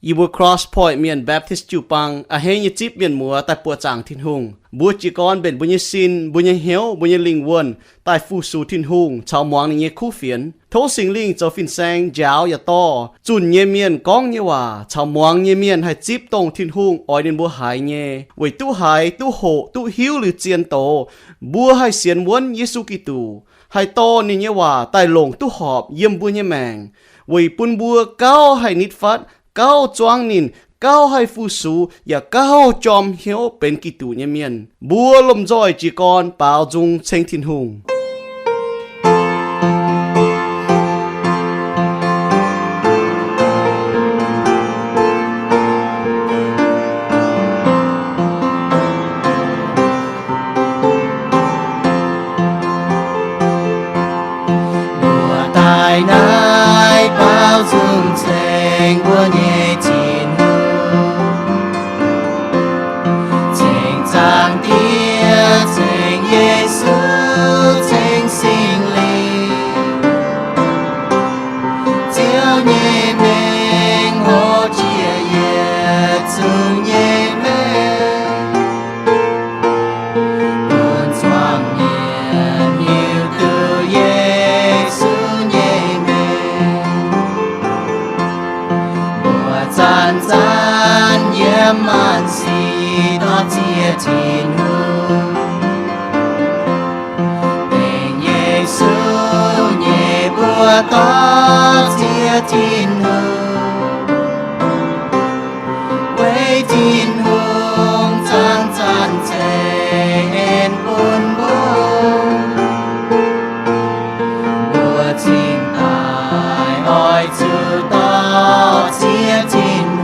Yie mbuo Cross Point Mienh Baptist jiu-baang a'hneiv nyei zipv mienh muoz daaih buoqc zaangc Tin-Hungh. Mbuo jiez gorn mbenc mbuo nyei sin, mbuo nyei hnyouv, mbuo nyei lingh wuonh daaih fu-sux Tin-Hungh caux muangx ninh nyei kuv fienx. Tov Singx Lingh zoux fin-saeng njaaux yaac dorh zunh nyei mienh gorngv nyei waac caux muangx nyei mienh haih zipv dongh Tin-Hungh oix ninh mbuo haiz nyei, weic duqv haiz, duqv hoqc, duqv hiuv liuz zien doz, mbuo haih sienx wuonv Yesu Giduc, haih dorh ninh nyei waac daaih longc duqv horpc yiem mbuo nyei maengc, weic bun mbuo gauh haih nitv fatv, gauh zuangv ninh, gauh haih fu-sux, yaac gauh jorm hnyouv benx Giduc nyei mienh. Mbuo lomh nzoih jiez gorn baaux nzung ceng Tin-Hungh. Mbuo daaih naaiv baaux nzung ceng mbuo nyei Tin-Hungh, ceng Zaangc Diex, ceng Yesu, ceng Singx Lingh. Ziouv nyei mengh hoqc jiex yietc zungv nyei mengh, bun zuangx mienh hiuv duqv Yesu nyei mengh. Mbuo zanc-zanc yiem maanc sic dorh ziex Tin-Hungh, bingx Yesu nyei mbuo dorh ziex Tin-Hungh. Weic Tin-Hungh zanc-zanc ceix en bun mbuo, mbuo cingx daaih oix zuqc dorh ziex Tin-Hungh.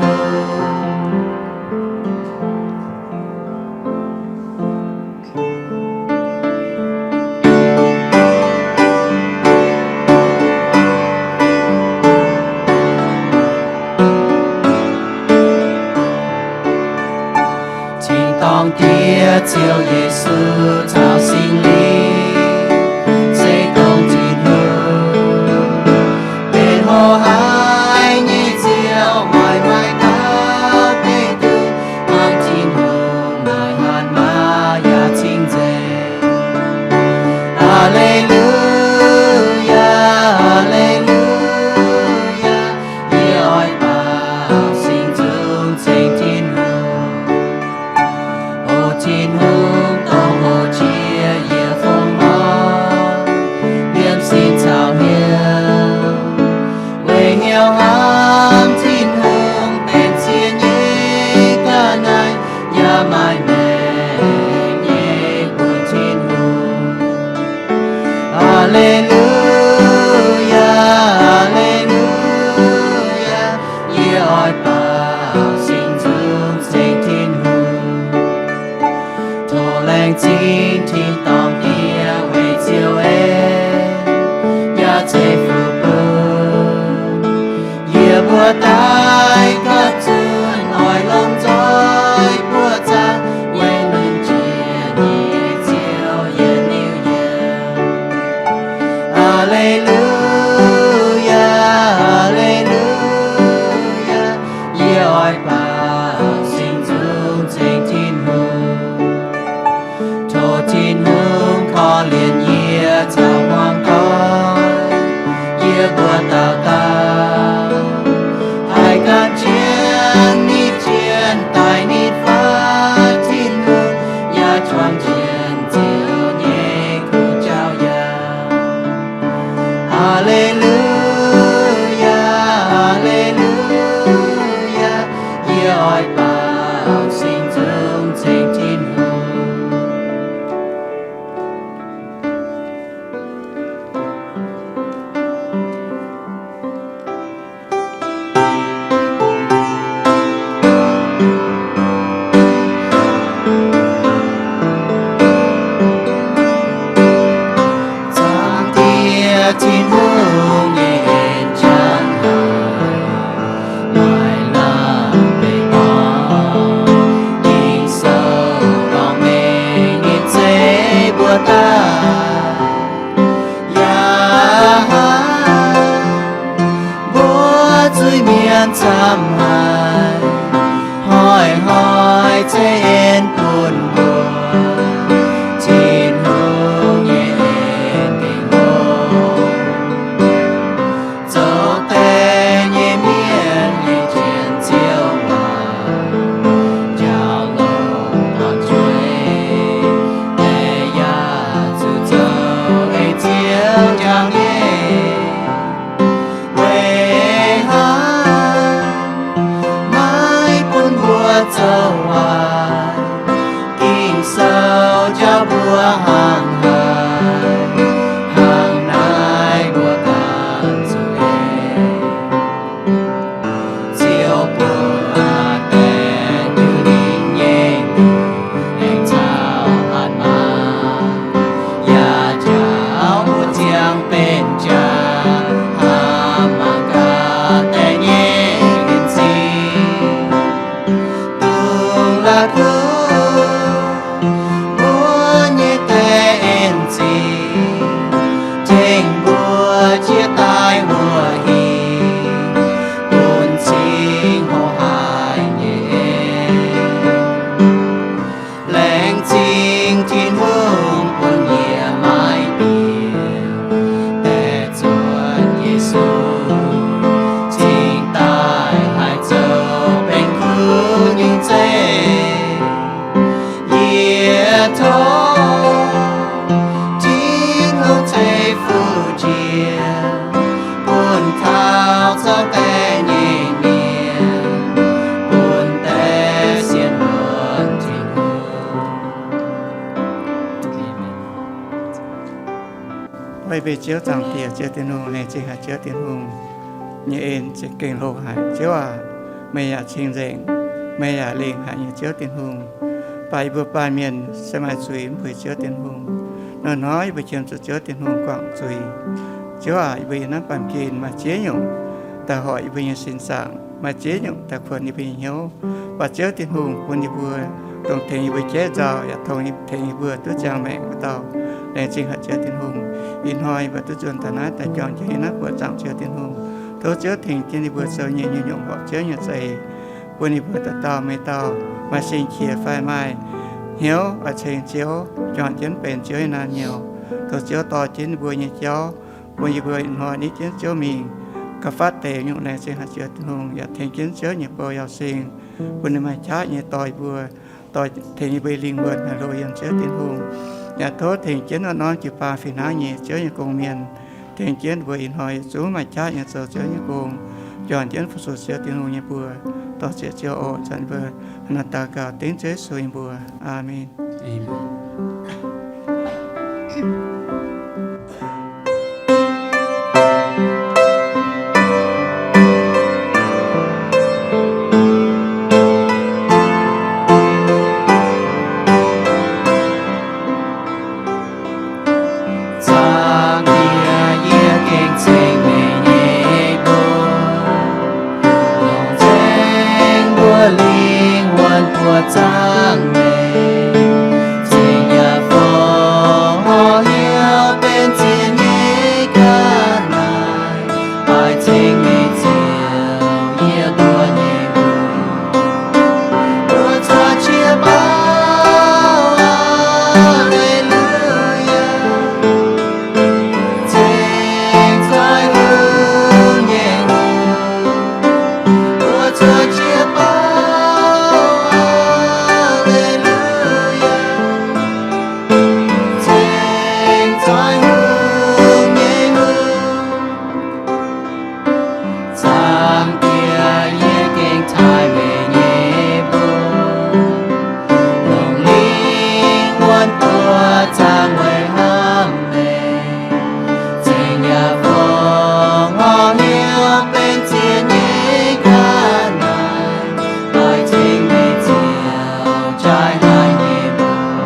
Tin-dorngh Diex, Ziouv Yesu caux Singx Lingh, se dongh Tin-Hungh, benx hoqc haic nyei Ziouv, maaih maaih dauh deix duqv hmuangx Tin-Hungh naaic hatc maaz yaac cing-nzengc. Aa^le^lu^yaa, aa^le^lu^yaa, yie oix baaux singx nzung ceng Tin-Hungh. O Tin-Hungh, dongh hoqc jiex yietc fongc hnoi, liemh sin caux hnyouv, weic hnyouv hnamv Tin-Hungh benx ziex nyei ga'naaiv, yaac maaih maengc nyei mbuox Tin-Hungh. Aa^le^lu^yaa, aa^le^lu^yaa, yie oix baaux singx nzung ceng Tin-Hungh. Tov laengz zingh tin-dorngh Diex weic Ziouv en, yaac ceix fuqv bun yie mbuo daaih gapv zunv oix lomh nzoih buoqc zaangc weic nunc jiex nyei Ziouv yietc liuz yietc. Aa^le^lu^yaa, aa^le^lu^yaa, yie oix baaux singx nzung ceng Tin-Hungh. Tov Tin-Hungh korv-lienh yie caux hmuangx doic, yie mbuo dauh dauh haih gan jienv nitv jienv daaih nitv fatv Tin-Hungh, yaac juangc jienv Ziouv nyei kuv jauv yaac. Aa^le^lu^yaa, aa^le^lu^yaa, yie Ei Ziouv Zaangc Diex, Ziouv Tin-Hungh, laengz zingh haic Ziouv Tin-Hungh nyei en za'gengh hlo haic. Ziouv aac, meih yaac cing-nzengc, meih yaac lingh haic nyei Ziouv Tin-Hungh. Mv baac yie mbuo baamh mienh se maaih zuiz mv puix Ziouv Tin-Hungh. Hnoi-hnoi yie mbuo qiemx zuqc Ziouv Tin-Hungh guangc zuiz. Ziouv aac, yie mbuo yiem naaiv baamh gen maaih ziex nyungc daaih hoic yie mbuo nyei sin zaangc, maaih ziex nyungc daaih kuonx yie mbuo nyei hnyouv. Mv baac Ziouv Tin-Hungh bun yie mbuo dongh tengx yie mbuo jaiv nzauh yaac tongx tengx yie mbuo duqv ziangh maengc wuov dauh. Laengz zingh haic Ziouv Tin-Hungh. Ih hnoi yie mbuo duqv nzuonx daaih naaiv daaih juangc jienv yiem naaiv buoqc zaangc Ziouv Tin-Hungh. Tov Ziouv tengx jienv yie mbuo zoux nyei nyungc-nyungc horpc Ziouv nyei za'eix, bun yie mbuo dauh dauh meih dauh maaih sin-qiex fai maaih hnyouv oix ceng Ziouv, juangc jienv benx Ziouv nyei naamh nyouz. Tov Ziouv dorh jienv yie mbuo nyei jauv, bun yie mbuo ih hnoi nitv jienv Ziouv mingh gauh fatv deix nyungc. Laengz zingh haic Ziouv Tin-Hungh, yaac tengx jienv Ziouv nyei bou Yauh Sing, bun ninh maaih qaqv nyei dorh yie mbuo, dorh tengx yie mbuo lingh wuonh haih hlo yiem Ziouv Tin-Hungh. Yaac tov tengx jienv norm-norm jiu-baang fih hnangv nyei Ziouv nyei gong-mienh, tengx jienv mbuo ih hnoi yietc zungv maaih qaqv nyei zoux Ziouv nyei gong, juangc jienv fu-sux Ziouv Tin-Hungh nyei mbuox. Dorh ziec Ziouv oc. Ih zanc mbuo hnangv naaiv daux gaux dengv Ziouv Yesu nyei mbuox. Aamen. Zaangc Diex, yie gengh ceng meih nyei mbuox, longc nzengc mbuo lingh wuonh buoqc zaangc meih, ceng yaac fongc horc hnyouv benx ziex nyei ga'naaiv, oix ceng meih ziouc yie mbuo nyei hungh. Mbuo cuotv jiex bauv, Aa^le^lu^yaa, ceng zoih hungh nyei hungh. Mbuo cuotv jiex bauv, Aa^le^lu^yaa, ceng zoih hungh nyei hungh. Zaangc Diex, yie gengh taaih meih nyei mbuox, longc lingh wuonh buoqc zaangc weic hnamv meih, ceng yaac fongc horc hnyouv benx ziex nyei ga'naaiv, oix ceng meih ziouc jaaix haic nyei mbuox.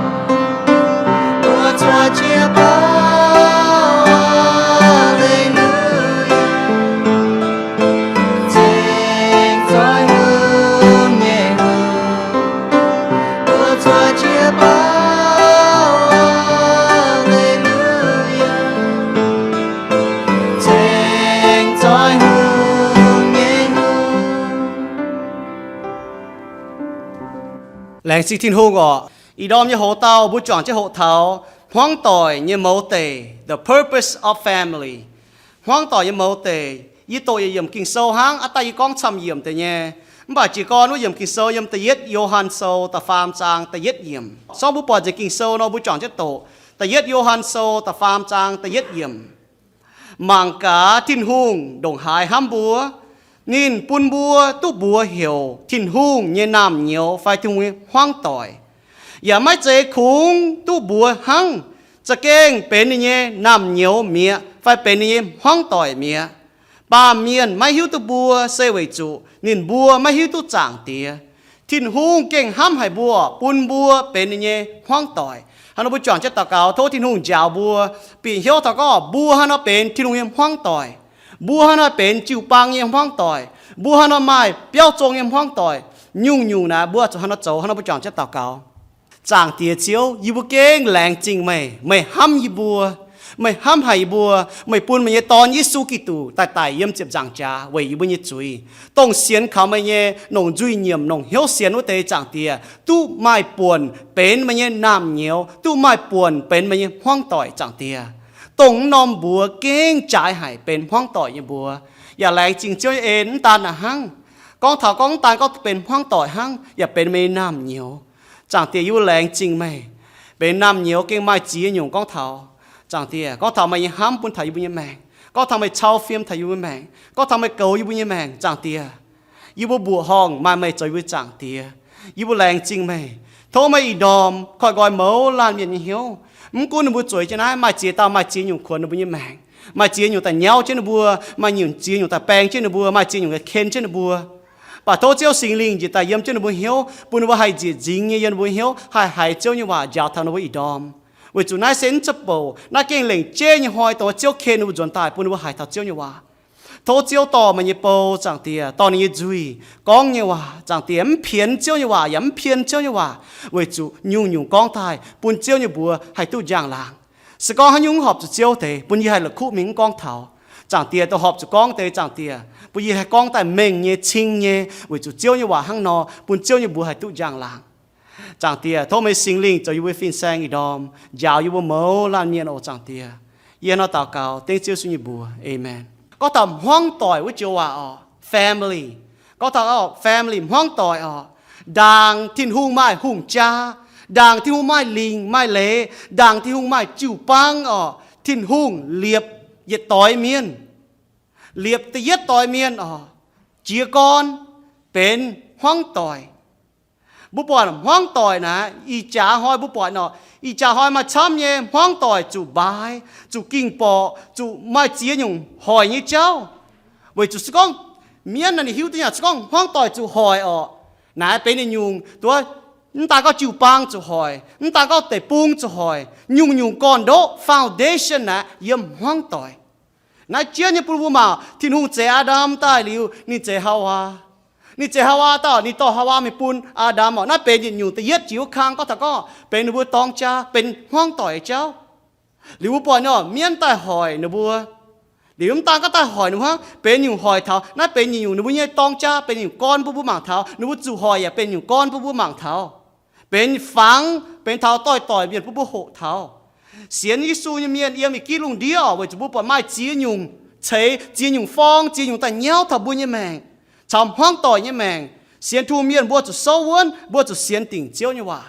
Mbuo cuotv jiex bauv, Aa^le^lu^yaa, ceng zoih hungh nyei hungh. Mbuo cuotv jiex bauv, Aa^le^lu^yaa, ceng zoih hungh nyei hungh. Laengz zingh Tin-Hungh oc. Ih ndorm nyei hoz dauh mbuo juangc jienv hoqc taux hmuangv doic nyei mouz deic, the purpose of family. Hmuangv doic nyei mouz deic, yie doqc yietc yiemc Ging-Sou hnangv, aav daaih yie gorngv camv yiemc deix nyei. Mv baac jiez gorn wuov yiemc Ging-Sou yiem da'yietv Yo^han Sou da'faam zaang da'yietv yiemc. Sorng mbuo buatc nzengc Ging-Sou nor, mbuo juangc jienv doqc. Da'yietv Yo^han Sou da'faam zaang da'yietv yiemc. Mangc gaax, Tin-Hungh ndongc haaix hnamv mbuo. Ninh bun mbuo duqv mbuox heuc Tin-Hungh nyei naamh nyouz fai Tin-Hungh nyei hmuangv doic. Yaac maiv zeiz kungx duqv mbuox hnangv, za'gengh benx ninh nyei naamh nyouz mi'aqv fai benx ninh nyei hmuangv doic mi'aqv. Baamh mienh maiv hiuv duqv mbuo se weic zuqc ninh mbuo maiv hiuv duqv Zaangc Diex. Tin-Hungh gengh hnamv haic mbuo, bun mbuo benx ninh nyei hmuangv doic. Hnangv nor mbuo juangc jienv daux gaux, tov Tin-Hungh njaaux mbuo, bieqc hnyouv taux gorngv mbuo hnangv nor benx Tin-Hungh nyei hmuangv doic. Mbuo hnangv nor benx jiu-baang nyei hmuangv doic. Mbuo hnangv nor maaih biauv zong nyei hmuangv doic. Nyungc-nyungc naaic mbuo zuqc hnangv nor zoux. Hnangv nor mbuo juangc jienv daux gaux. Zaangc Diex Ziouv, yie mbuo gengh laengz zingh meih. Meih hnamv yie mbuo. Meih hnamv haic yie mbuo. Meih bun meih nyei Dorn, Yesu Giduc, daaih daic yiem ziepc nzaangc jaax weic yie mbuo nyei zuiz, dongh sienx kaux meih nyei, longc nzuih nyiemc, longc hnyouv sienx wuov deix, Zaangc Diex, duqv maaih buonc benx meih nyei naamh nyouz, duqv maaih buonc benx meih nyei hmuangv doic, Zaangc Diex. Dongh wuov norm mbuox gengh jaaix haic benx hmuangv doic nyei mbuox. Yaac laengz zingh Ziouv nyei en, mv daan naaic hnangv. Gorngv taux gorngv mv daan gorngv benx hmuangv doic hnangv, yaac benx meih nyei naamh nyouz. Zaangc Diex, yie mbuo laengz zingh meih. Benx naamh nyouz gengh maaih ziex nyungc gorngv taux. Zaangc Diex, gorngv taux meih nyei hnamv bun taux yie mbuo nyei maengc, gorngv taux meih cau fiem taux yie mbuo nyei maengc, gorngv taux meih goux yie mbuo nyei maengc, Zaangc Diex. Yie mbuo mbuoqc horngh maaih meih zoux yie mbuo Zaangc Diex. Yie mbuo laengz zingh meih. Tov meih ih ndorm koiv-nqoi mouz laanh mienh nyei hnyouv, Mv gunv ninh mbuo zueiz jienv naaiv, maaih ziex dauh maaih ziex nyungc kuonx ninh mbuo nyei maengc, maaih ziex nyungc daaih nyauv jienv ninh mbuo, maaih nyungc ziex nyungc daaih baeng jienv ninh mbuo, maaih ziex nyungc daaih ken jienv ninh mbuo. Mv baac tov Ziouv Singx Lingh njiec daaih yiem jienv ninh mbuo hnyouv, bun ninh mbuo haih njiec nzingx nyei yiem ninh mbuo hnyouv haih haiz Ziouv nyei waac njaaux taux ninh mbuo ih ndorm. Weic zuqc naaiv se mv za'eix bouc, naaiv gengh lengc jeiv nyei hnoi dongh Ziouv ken ninh mbuo nzuonx daaih bun ninh mbuo haiz taux Ziouv nyei waac. Tov Ziouv dorh meih nyei bou, Zaangc Diex, dorh ninh nyei nzuih gorngv nyei waac, Zaangc Diex, mv pienx Ziouv nyei waac yaac mv pien Ziouv nyei waac, weic zuqc nyungc-nyungc gorngv daaih bun Ziouv nyei mbuox haih duqv njang-laangc. Se gorngv haaix nyungc mv horpc zuqc Ziouv deix, bun yie haih la'kuqv mingh mv gorngv taux. Zaangc Diex, dongh horpc zuqc gorngv deix, Zaangc Diex, bun yie haih gorngv daaih mengh nyei, cing nyei, weic zuqc Ziouv nyei waac hnangv nor bun Ziouv nyei mbuox haih duqv njang-laangc. Zaangc Diex, tov meih Singx Lingh zoux yie mbuo fin-saeng ih ndorm, njaaux yie mbuo mouz laanh mienh oc, Zaangc Diex. Yie hnangv nor daux gaux dengv Ziouv Yesu nyei mbuox. Aamen. Gorngv taux hmuangv doic wuov joux waac oc, family. Gorngv taux family, hmuangv doic oc, ndaangc Tin-Hungh maaih hungh jaa, ndaangc Tin-Hungh maaih lingc maaih leiz, ndaangc Tin-Hungh maaih jiu-baang oc, Tin-Hungh liepc yietc doix mienh. Liepc da'yietv doix mienh oc, jiez gorn benx hmuangv doic. Mbuo buatc hmuangv doic naaiv, ih jaax hnoi mbuo buatc nor, ih jaax hnoi maaih camv nyei hmuangv doic zuqc mbaaix, zuqc ging borqc, zuqc maaih ziex nyungc hoic nyei jauv. Weic zuqc se gorngv mienv naaiv ninh hiuv duqv nyei, se gorngv hmuangv doic zuqc hoic orqc, naaiv benx ninh nyungc duqv, mv daan gorngv jiu-baang zuqc hoic, mv daan gorngv deic-bung zuqc hoic, nyungc-nyungc gorn-ndoqv, foundation, naaiv yiem hmuangv doic. Naaiv jienv nyei bun mbuo mangc, Tin-Hungh zeix Aa^ndam daaih liuz, ninh zeix Haawaa. Ninh zeix Haawaa daaih, ninh dorh Haawaa mingh bun Aa^ndam orqc. Naaiv benx yietc nyungc da'yietv jiex wuov kang gorngv taux gorngv benx ninh mbuo dorng jaa, benx hmuangv doic jauv. Liuz mbuo buatc nor, mienv daaih hoic ninh mbuo. Liuz mv daan gorngv daaih hoic ninh mbuo hnangv, benx nyungc hoic taux, naaiv benx nyungc ninh mbuo nyei dorng jaa, benx nyungc gorn bun mbuo mangc taux, ninh mbuo zuqc hoic yaac benx nyungc gorn bun mbuo mangc taux. Benx fangx, benx taux doix-doix mienh bun mbuo hoqc taux. Sienx Yesu nyei mienh yiem ih gitv lungh ndiev orqc, weic zuqc mbuo buatc maaih ziex nyungc ceix, ziex nyungc forng, ziex nyungc daaih nyauv taux mbuo nyei maengc, caux hmuangv doic nyei maengc. Sienx Tin-Hungh mienh mbuo zuqc souv wuonv, mbuo zuqc sienx dingc Ziouv nyei waac.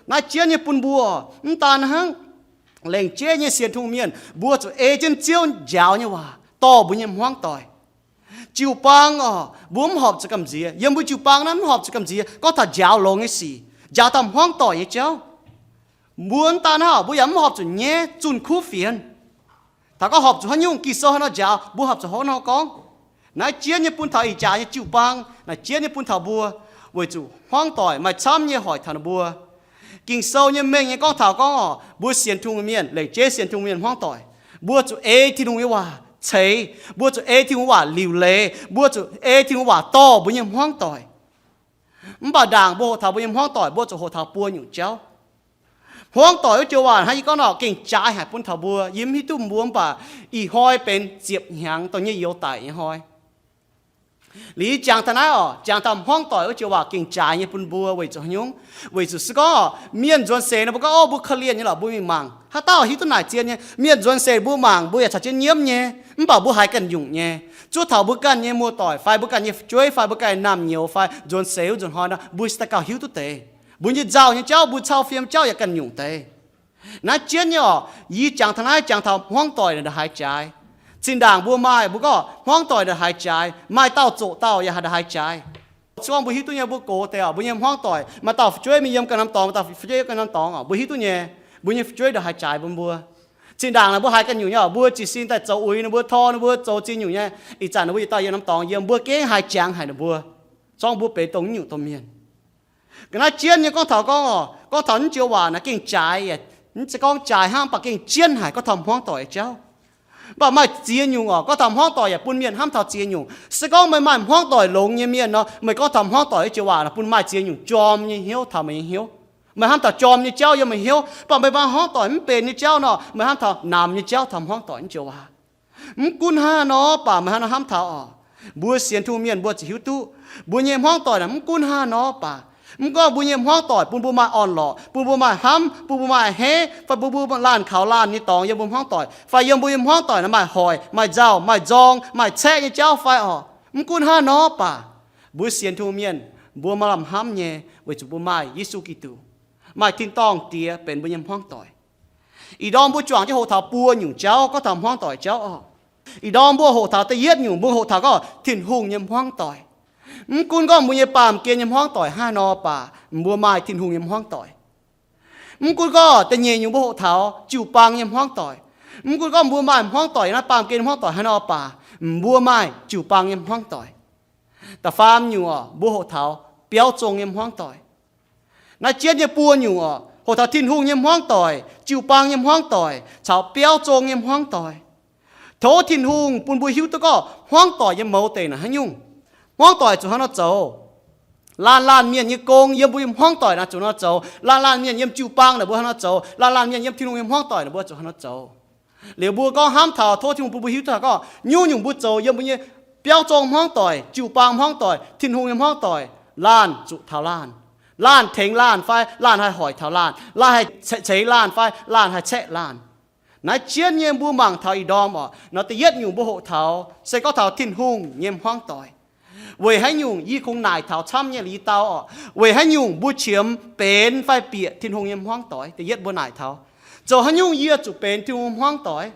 Naaiv jienv nyei bun mbuo, mv daan hnangv, lengc jeiv nyei sienx Tin-Hungh mienh mbuo zuqc ei jienv Ziouv njaaux nyei waac dorh mbuo nyei hmuangv doic. Jiu-baang orqc, mbuo mv horpc zuqc gamh nziex. Yiem mbuo jiu-baang naaiv mv horpc zuqc gamh nziex gorngv taux njaaux longx nyei sic, njaaux taux hmuangv doic nyei jauv. Mbuo mv daan hnangv orqc, mbuo yaac mv horpc zuqc nyaiv zunh kuv fienx. Taux gorngv horpc zuqc haaix nyungc, Ging-Sou haaix nor njaaux, mbuo horpc zuqc haaix nor gorngv. Naaiv jienv nyei bun taux ih jaax nyei jiu-baang, naaiv jienv nyei bun taux mbuo, weic zuqc hmuangv doic maaih camv nyei hoic taux ninh mbuo. Ging-Sou nyei mengh nyei gorngv taux gorngv orqc, mbuo sienx Tin-Hungh mienh, lengc jeiv sienx Tin-Hungh mienh hmuangv doic, mbuo zuqc ei Tin-Hungh nyei waac ceix, mbuo zuqc ei Tin-Hungh waac liuc leiz, mbuo zuqc ei Tin-Hungh waac dorh mbuo nyei hmuangv doic. Mv baac ndaangc mbuo hoqc taux mbuo nyei hmuangv doic, mbuo zuqc hoqc taux buo nyungc jauv. Hmuangv doic wuov joux waac hnangv yie gorngv nor gengh jaaix haic bun taux mbuo. Yie mv hiuv duqv mbuo, mv baac ih hnoi benx ziepc hnyangx dongh nyei youz daic nyei hnoi. Liuz yie jangx taux naaiv orqc, jangx taux hmuangv doic wuov joux waac gengh jaaix nyei bun mbuo weic zuqc haaix nyungc? Weic zuqc se gorngv mienh nzuonx seix nor mbuo gorngv, o, mbuo korv-lienh nyei lorqc, mbuo mingh mangc. Haaix dauh hiuv duqv naaic zien nyei? Mienh nzuonx seix mbuo mangc, mbuo yaac caux jienv nyiemv nyei, mv baac mbuo haiz ganh nyungc nyei. Zuov taux mbuo ganh nyei muoz-doic fai mbuo ganh nyei fu'jueiv fai mbuo ganh naamh nyouz fai nzuonx seix wuov nzunc hnoi nor, mbuo se daaih gauh hiuv duqv deix. Mbuo nyei nzauh nyei jauv, mbuo cau fiem jauv yaac ganh nyungc deix. Naaiv jienv nyei orqc, yie jangx taux naaiv jangx taux hmuangv doic ndongc haaix jaaix. Zinh ndaangc mbuo maaih, mbuo gorngv hmuangv doic ndongc haaix jaaix, maaih dauh zoqc dauh yaac ndongc haaix jaaix. Se gorngv mbuo hiuv duqv nyei, mbuo gox deix orqc, mbuo nyei hmuangv doic maaih dauh fu'jueiv mingh yiem ganh norm dorngx, maaih dauh fu'jueiv yiem ganh norm dorngx orqc, mbuo hiuv duqv nyei. Mbuo nyei fu'jueiv ndongc haaix jaaix bun mbuo. Zinh ndaangc naaic mbuo haiz ganh nyungc nyei orqc, mbuo jiez sin daaih zoux uix ninh mbuo, tor ninh mbuo zoux ziex nyungc nyei, ih zanc ninh mbuo yietc dauh yiem norm dorngx yiem, mbuo gengh haiz jangx haic ninh mbuo, zorngv mbuo benx dongh naaiv nyungc domh mienh. Ga'naaiv jienv nyei gorngv taux gorngv orqc, gorngv taux naaiv joux waac naaiv gengh jaaix, mv zeiz gorngv jaaix hnangv, mv baac gengh jienv haic gorngv taux hmuangv doic jauv. Mv baac maaih ziex nyungc orqc, gorngv taux hmuangv doic yaac bun mienh hnamv taux ziex nyungc. Se gorngv meih maaih hmuangv doic longx nyei mienh nor, meih gorngv taux hmuangv doic naaiv joux waac bun maaih ziex nyungc jorm nyei hnyouv taux meih nyei hnyouv. Meih hnamv taux jorm nyei jauv yiem meih hnyouv, mv baac meih maaih hmuangv doic mv benx nyei jauv nor, meih hnamv taux namx nyei jauv taux hmuangv doic naaiv joux waac. Mv gunv hnangv nor baac meih hnamv, hnamv taux orqc, mbuo sienx Tin-Hungh mienh mbuo ziouc hiuv duqv, mbuo nyei hmuangv doic naaic mv gunv hnangv nor baac, mv gunv mbuo nyei hmuangv doic bun mbuo maaih orn-lorqc, bun mbuo maaih hnamv, bun mbuo maaih a'hneiv, fai bun mbuo laanh kaux laanh nyei dorngx yiem mbuo hmuangv doic, fai yiem mbuo nyei hmuangv doic naaic maaih hoic, maaih nzauh, maaih nzorng, maaih caeqv nyei jauv fai orqc, mv gunv hnangv nor baac, mbuo sienx Tin-Hungh mienh mbuo maaih lamh hnamv nyei, weic zuqc mbuo maaih Yesu Giduc, maaih tin-dorngh Diex benx mbuo nyei hmuangv doic. Ih ndorm mbuo juangc jienv hoqc taux buo nyungc jauv gorngv taux hmuangv doic jauv orqc. Ih ndorm mbuo hoqc taux da'yietv nyungc, mbuo hoqc taux gorngv Tin-Hungh nyei hmuangv doic. Mv gunv gorngv mbuo nyei baamh gen nyei hmuangv doic hnangv haaix nor baac, mbuo maaih Tin-Hungh nyei hmuangv doic. Mv gunv gorngv da'nyeic nyungc mbuo hoqc taux jiu-baang nyei hmuangv doic. Mv gunv gorngv mbuo maaih hmuangv doic naaiv, baamh gen hmuangv doic haaix nor baac, mbuo maaih jiu-baang nyei hmuangv doic. Da'faam nyungc oc, mbuo hoqc taux biauv zong nyei hmuangv doic. Naaiv jienv nyei buo nyungc oc, hoqc taux Tin-Hungh nyei hmuangv doic, jiu-baang nyei hmuangv doic, caux biauv zong nyei hmuangv doic. Tov Tin-Hungh bun mbuo hiuv duqv gorngv hmuangv doic nyei mouz deic naaic haaix nyungc. Hmuangv doic zuqc hnangv nor zoux. Laanh laanh mienh nyei gong yiem mbuo nyei hmuangv doic naaic zuqc hnangv nor zoux. Laanh laanh mienh yiem jiu-baang naaic mbuo hnangv nor zoux. Laanh laanh mienh yiem Tin-Hungh nyei hmuangv doic naaic mbuo zuqc hnangv nor zoux. Liuz mbuo gorngv hnamv taux tov Tin-Hungh bun mbuo hiuv duqv gorngv nyungc-nyungc mbuo zoux yiem mbuo nyei biauv zong hmuangv doic, jiu-baang hmuangv doic, Tin-Hungh nyei hmuangv doic, laanh zuqc taux laanh. Laanh tengx laanh fai laanh haih hoic taux laanh, laanh haih ceix laanh fai laanh haih caeqv laanh. Naaiv jienv nyei mbuo mangc taux ih ndorm oc, nor da'yietv nyungc mbuo hoqc taux se gorngv taux Tin-Hungh nyei hmuangv doic. Weic haaix nyungc? Yie kungx naaic taux camv nyei liuz yie dau oc. Weic haaix nyungc mbuo qiemx benx fai bieqc Tin-Hungh nyei hmuangv doic? Da'yietv mbuo naaic taux, zoux haaix nyungc yie zuqc benx Tin-Hungh hmuangv doic?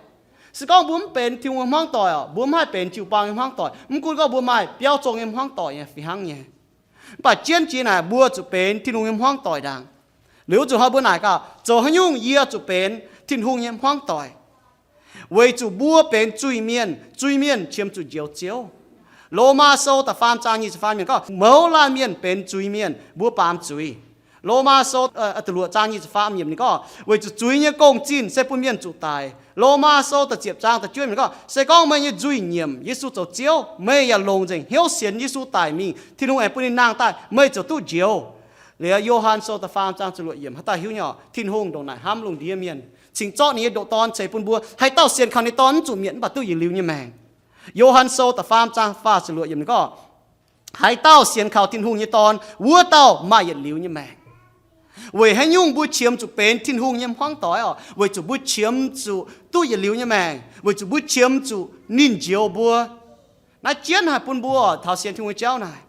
Se gorngv mbuo mv benx Tin-Hungh hmuangv doic oc, mbuo mv haih benx jiu-baang nyei hmuangv doic. Mv gunv gorngv mbuo maaih biauv zong nyei hmuangv doic nyei fih hnangv nyei. Mv baac jienv jiex naaic mbuo zuqc benx Tin-Hungh nyei hmuangv doic ndaangc. Liuz zuqc hnoi mbuo naaic gaax, zoux haaix nyungc yie zuqc benx Tin-Hungh nyei hmuangv doic? Weic zuqc mbuo benx zuiz-mienh, zuiz-mienh qiemx zuqc njoux Ziouv. Lomaa Sou da'faam zaang nyic ziepc faam yiemc gorngv, mouz laanh mienh benx zuiz-mienh, mbuo baamz zuiz. Lomaa Sou da'luoqc zaang nyic ziepc faam yiemc ninh gorngv, weic zuqc zuiz nyei gong-zinh se bun mienh zuqc daic. Lomaa Sou da'ziepc zaang da'juov yiemc ninh gorngv, se gorngv meih nyei nzuih nyiemc Yesu zoux Ziouv, meih yaac longc nzengc hnyouv sienx Yesu daic mingh, Tin-Hungh aengx bun ninh nangh daaih, meih ziouc duqv njoux. Liuz Yo^han Sou da'faam zaang ziepc luoqc yiemc haaix dauh hiuv nyei oc? Tin-Hungh ndongc naaic hnamv lungh ndiev mienh, cingx zorqv ninh nyei ndoqc Dorn ceix bun mbuo. Haaix dauh sienx kaux ninh Dorn mv zuqc mietc, mv baac duqv yietc liuz nyei maengc. Yo^han Sou da'faam zaang faah ziepc luoqc yiemc ninh gorngv, haaix dauh sienx kaux Tin-Hungh nyei Dorn, wuov dauh maaih yietc liuz nyei maengc. Weic haaix nyungc mbuo qiemx zuqc benx Tin-Hungh nyei hmuangv doic oc? Weic zuqc mbuo qiemx zuqc duqv yietc liuz nyei maengc, weic zuqc mbuo qiemx zuqc ninh njoux mbuo. Naaiv jienv haih bun mbuo taux sienx Tin-Hungh nyei jauv naaic.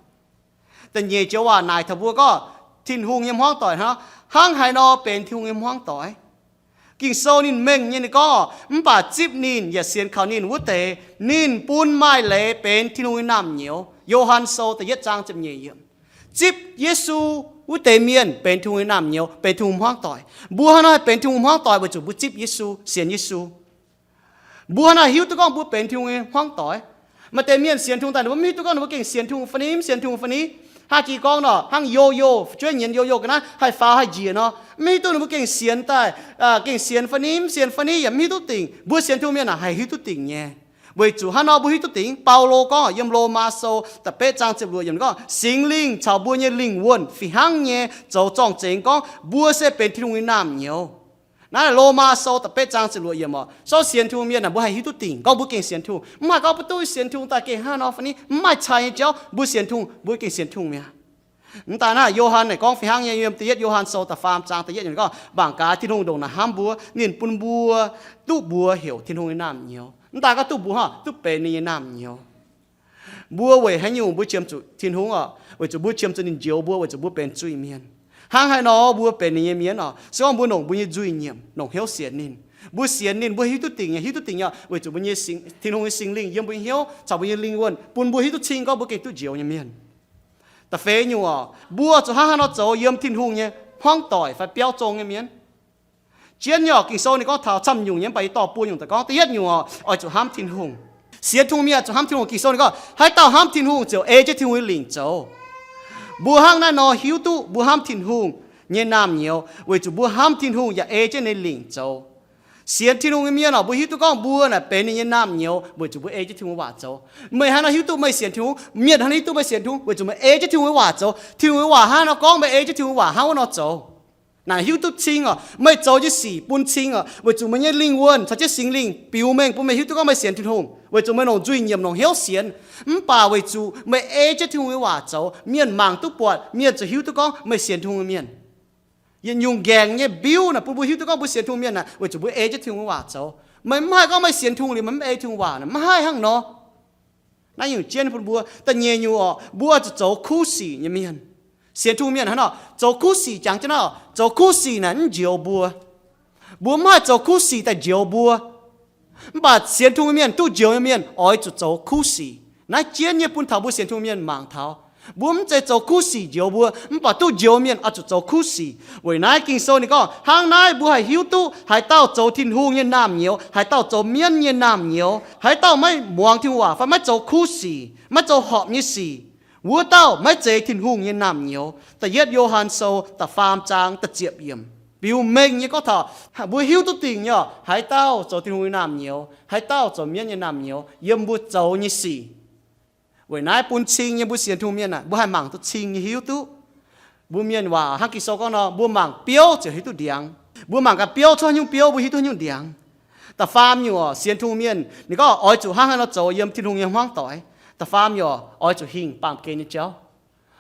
Da'nyeic joux waac naaic taux mbuo gorngv Tin-Hungh nyei hmuangv doic hnangv, hnangv haaix nor benx Tin-Hungh nyei hmuangv doic. Ging-Sou ninh mengh nyei ninh gorngv, mv baac zipv ninh yaac sienx kaux ninh wuov deix, ninh bun maaih leiz benx Tin-Hungh nyei naamh nyouz. Yo^han Sou da'yietv zaang ziepc nyeic yiemc. Zipv Yesu wuov deix mienh benx Tin-Hungh nyei naamh nyouz, benx Tin-Hungh hmuangv doic. Mbuo hnangv naaiv benx Tin-Hungh hmuangv doic weic zuqc mbuo zipv Yesu, sienx Yesu. Mbuo hnangv naaiv hiuv duqv gorngv mbuo benx Tin-Hungh nyei hmuangv doic. Maaih deix mienh sienx Tin-Hungh daaih ninh mbuo mv hiuv duqv gorngv ninh mbuo gengh sienx Tin-Hungh fai ni, mv sienx Tin-Hungh fai ni. Hnangv jiex gorngv nor, hnangv yo-yo, fu'jueiv nyienz yo-yo ga'naaiv haih faaux haih njiec nor, mv hiuv duqv ninh mbuo gengh sienx daaih, gengh sienx fai ni, mv sienx fai ni yaac mv hiuv duqv dingc. Mbuo sienx Tin-Hungh mienh naaic haih hiuv duqv dingc nyei. Weic zuqc hnangv nor mbuo hiuv duqv dingc. Baulo gorngv yiem Lomaa Sou da'betv zaang ziepc luoqc yiemc gorngv, Singx Lingh caux mbuo nyei lingh wuonh fih hnangv nyei zoux zorng-zengx gorngv mbuo se benx Tin-Hungh nyei naamh nyouz. Naaiv Lomaa Sou da'betv zaang ziepc luoqc yiemc oc. Sou sienx Tin-Hungh mienh naaic mbuo haih hiuv duqv dingc gorngv mbuo gengh sienx Tin-Hungh. Mv haih gorngv mbuo duqv sienx Tin-Hungh daaih gengh hnangv nor fai ni, mv maaih cai nyei jauv. Mbuo sienx Tin-Hungh mbuo gengh sienx Tin-Hungh mi'aqv. Mv daaih naaiv Yo^han naaic gorngv fih hnangv nyei, yiem da'yietv Yo^han Sou da'faam zaang da'yietv yiemc gorngv, mangc gaax Tin-Hungh ndongc naaic hnamv mbuo, ninh bun mbuo duqv mbuox heuc Tin-Hungh nyei naamh nyouz. Mv daaih gorngv duqv mbuox hnangv, duqv benx ninh nyei naamh nyouz. Mbuo weic haaix nyungc mbuo qiemx zuqc Tin-Hungh oc? Weic zuqc mbuo qiemx zuqc ninh njoux mbuo, weic zuqc mbuo benx zuiz-mienh. Hnangv haaix nor mbuo benx ninh nyei mienh oc? Se gorngv mbuo longc mbuo nyei nzuih nyiemc, longc hnyouv sienx ninh. Mbuo sienx ninh, mbuo hiuv duqv dingc nyei, hiuv duqv dingc nyei, weic zuqc mbuo nyei Singx, Tin-Hungh nyei Singx Lingh yiem mbuo nyei hnyouv caux mbuo nyei lingh wuonh bun mbuo hiuv duqv cing gorngv mbuo gengh duqv njoux nyei mienh. Da'feix nyungc oc, mbuo zuqc hnangv haaix nor zoux yiem Tin-Hungh nyei hmuangv doic fai biauv zong nyei mienh? Jienv nyei oc, Ging-Sou ninh gorngv taux camv nyungc nyei, mv baac yie dorh buo nyungc daaih gorngv. Da'yietv nyungc oc, oix zuqc hnamv Tin-Hungh. Sienx Tin-Hungh mienh zuqc hnamv Tin-Hungh. Ging-Sou ninh gorngv, haaix dauh hnamv Tin-Hungh ziouc ei jienv Tin-Hungh nyei lingc zoux. Mbuo hnangv naaiv nor hiuv duqv mbuo hnamv Tin-Hungh nyei naamh nyouz weic zuqc mbuo hnamv Tin-Hungh yaac ei jienv ninh lingc zoux. Sienx Tin-Hungh nyei mienh oc, mbuo hiuv duqv gorngv mbuo naaic benx ninh nyei naamh nyouz weic zuqc mbuo ei jienv Tin-Hungh waac zoux. Meih hnangv naaiv hiuv duqv meih sienx Tin-Hungh, mienh hnangv naaiv hiuv duqv meih sienx Tin-Hungh weic zuqc meih ei jienv Tin-Hungh nyei waac zoux. Tin-Hungh nyei waac hnangv nor gorngv, meih ei jienv Tin-Hungh waac hnangv wuov nor zoux. Naaic hiuv duqv cing oc, meih zoux nyei sic bun cing oc, weic zuqc meih nyei lingh wuonh caux jienv Singx Lingh biux mengh bun meih hiuv duqv gorngv meih sienx Tin-Hungh, weic zuqc meih longc nzuih nyiemc longc hnyouv sienx. Mv baac weic zuqc meih ei jienv Tin-Hungh nyei waac zoux, mienh mangc duqv buatc, mienh ziouc hiuv duqv gorngv meih sienx Tin-Hungh nyei mienh. Yietc nyungc nqaengc nyei biuv naaic bun mbuo hiuv duqv gorngv mbuo sienx Tin-Hungh mienh naaic weic zuqc mbuo ei jienv Tin-Hungh nyei waac zoux. Meih mv haih gorngv meih sienx Tin-Hungh liuz meih mv ei Tin-Hungh waac naaic, mv haih hnangv nor. Naaiv nyungc jienv bun mbuo. Da'nyeic nyungc oc, mbuo zuqc zoux kuv sic nyei mienh. Sienx Tin-Hungh mienh hnangv nor zoux kuv sic, jangx jienv naaiv oc, zoux kuv sic naaic mv njoux mbuo. Mbuo mv haih zoux kuv sic daaih njoux mbuo. Mv baac sienx Tin-Hungh mienh, duqv njoux nyei mienh oix zuqc zoux kuv sic. Naaiv jienv nyei bun taux mbuo sienx Tin-Hungh mienh mangc taux. Mbuo mv zeiz zoux kuv sic njoux mbuo, mv baac duqv njoux mienh oix zuqc zoux kuv sic. Weic naaiv Ging-Sou ninh gorngv, hnangv naaiv mbuo haih hiuv duqv haaix dauh zoux Tin-Hungh nyei naamh nyouz, haaix dauh zoux mienv nyei naamh nyouz, haaix dauh maiv muangx Tin-Hungh waac fai maiv zoux kuv sic, maiv zoux horpc nyei sic, wuov dauh maiv zeiz Tin-Hungh nyei naamh nyouz. Da'yietv Yo^han Sou da'faam zaang da'ziepc yiemc biux mengh nyei gorngv taux mbuo hiuv duqv dingc nyei oc, haaix dauh zoux Tin-Hungh nyei naamh nyouz, haaix dauh zoux mienv nyei naamh nyouz yiem mbuo zoux nyei sic. Weic naaiv bun cing nyei mbuo sienx Tin-Hungh mienh aah, mbuo haih mangc duqv cing nyei hiuv duqv. Mbuo mienh waac hnangv Ging-Sou gorngv nor, mbuo mangc biouv ziouc hiuv duqv ndiangx. Mbuo mangc gaax biouv cuotv haaix nyungc biouv, mbuo hiuv duqv haaix nyungc ndiangx. Da'faam nyungc oc, sienx Tin-Hungh mienh ninh gorngv oix zuqc hnangv haaix nor zoux yiem Tin-Hungh nyei hmuangv doic. Da'faam nyungc oc, oix zuqc hingh baamh gen nyei jauv.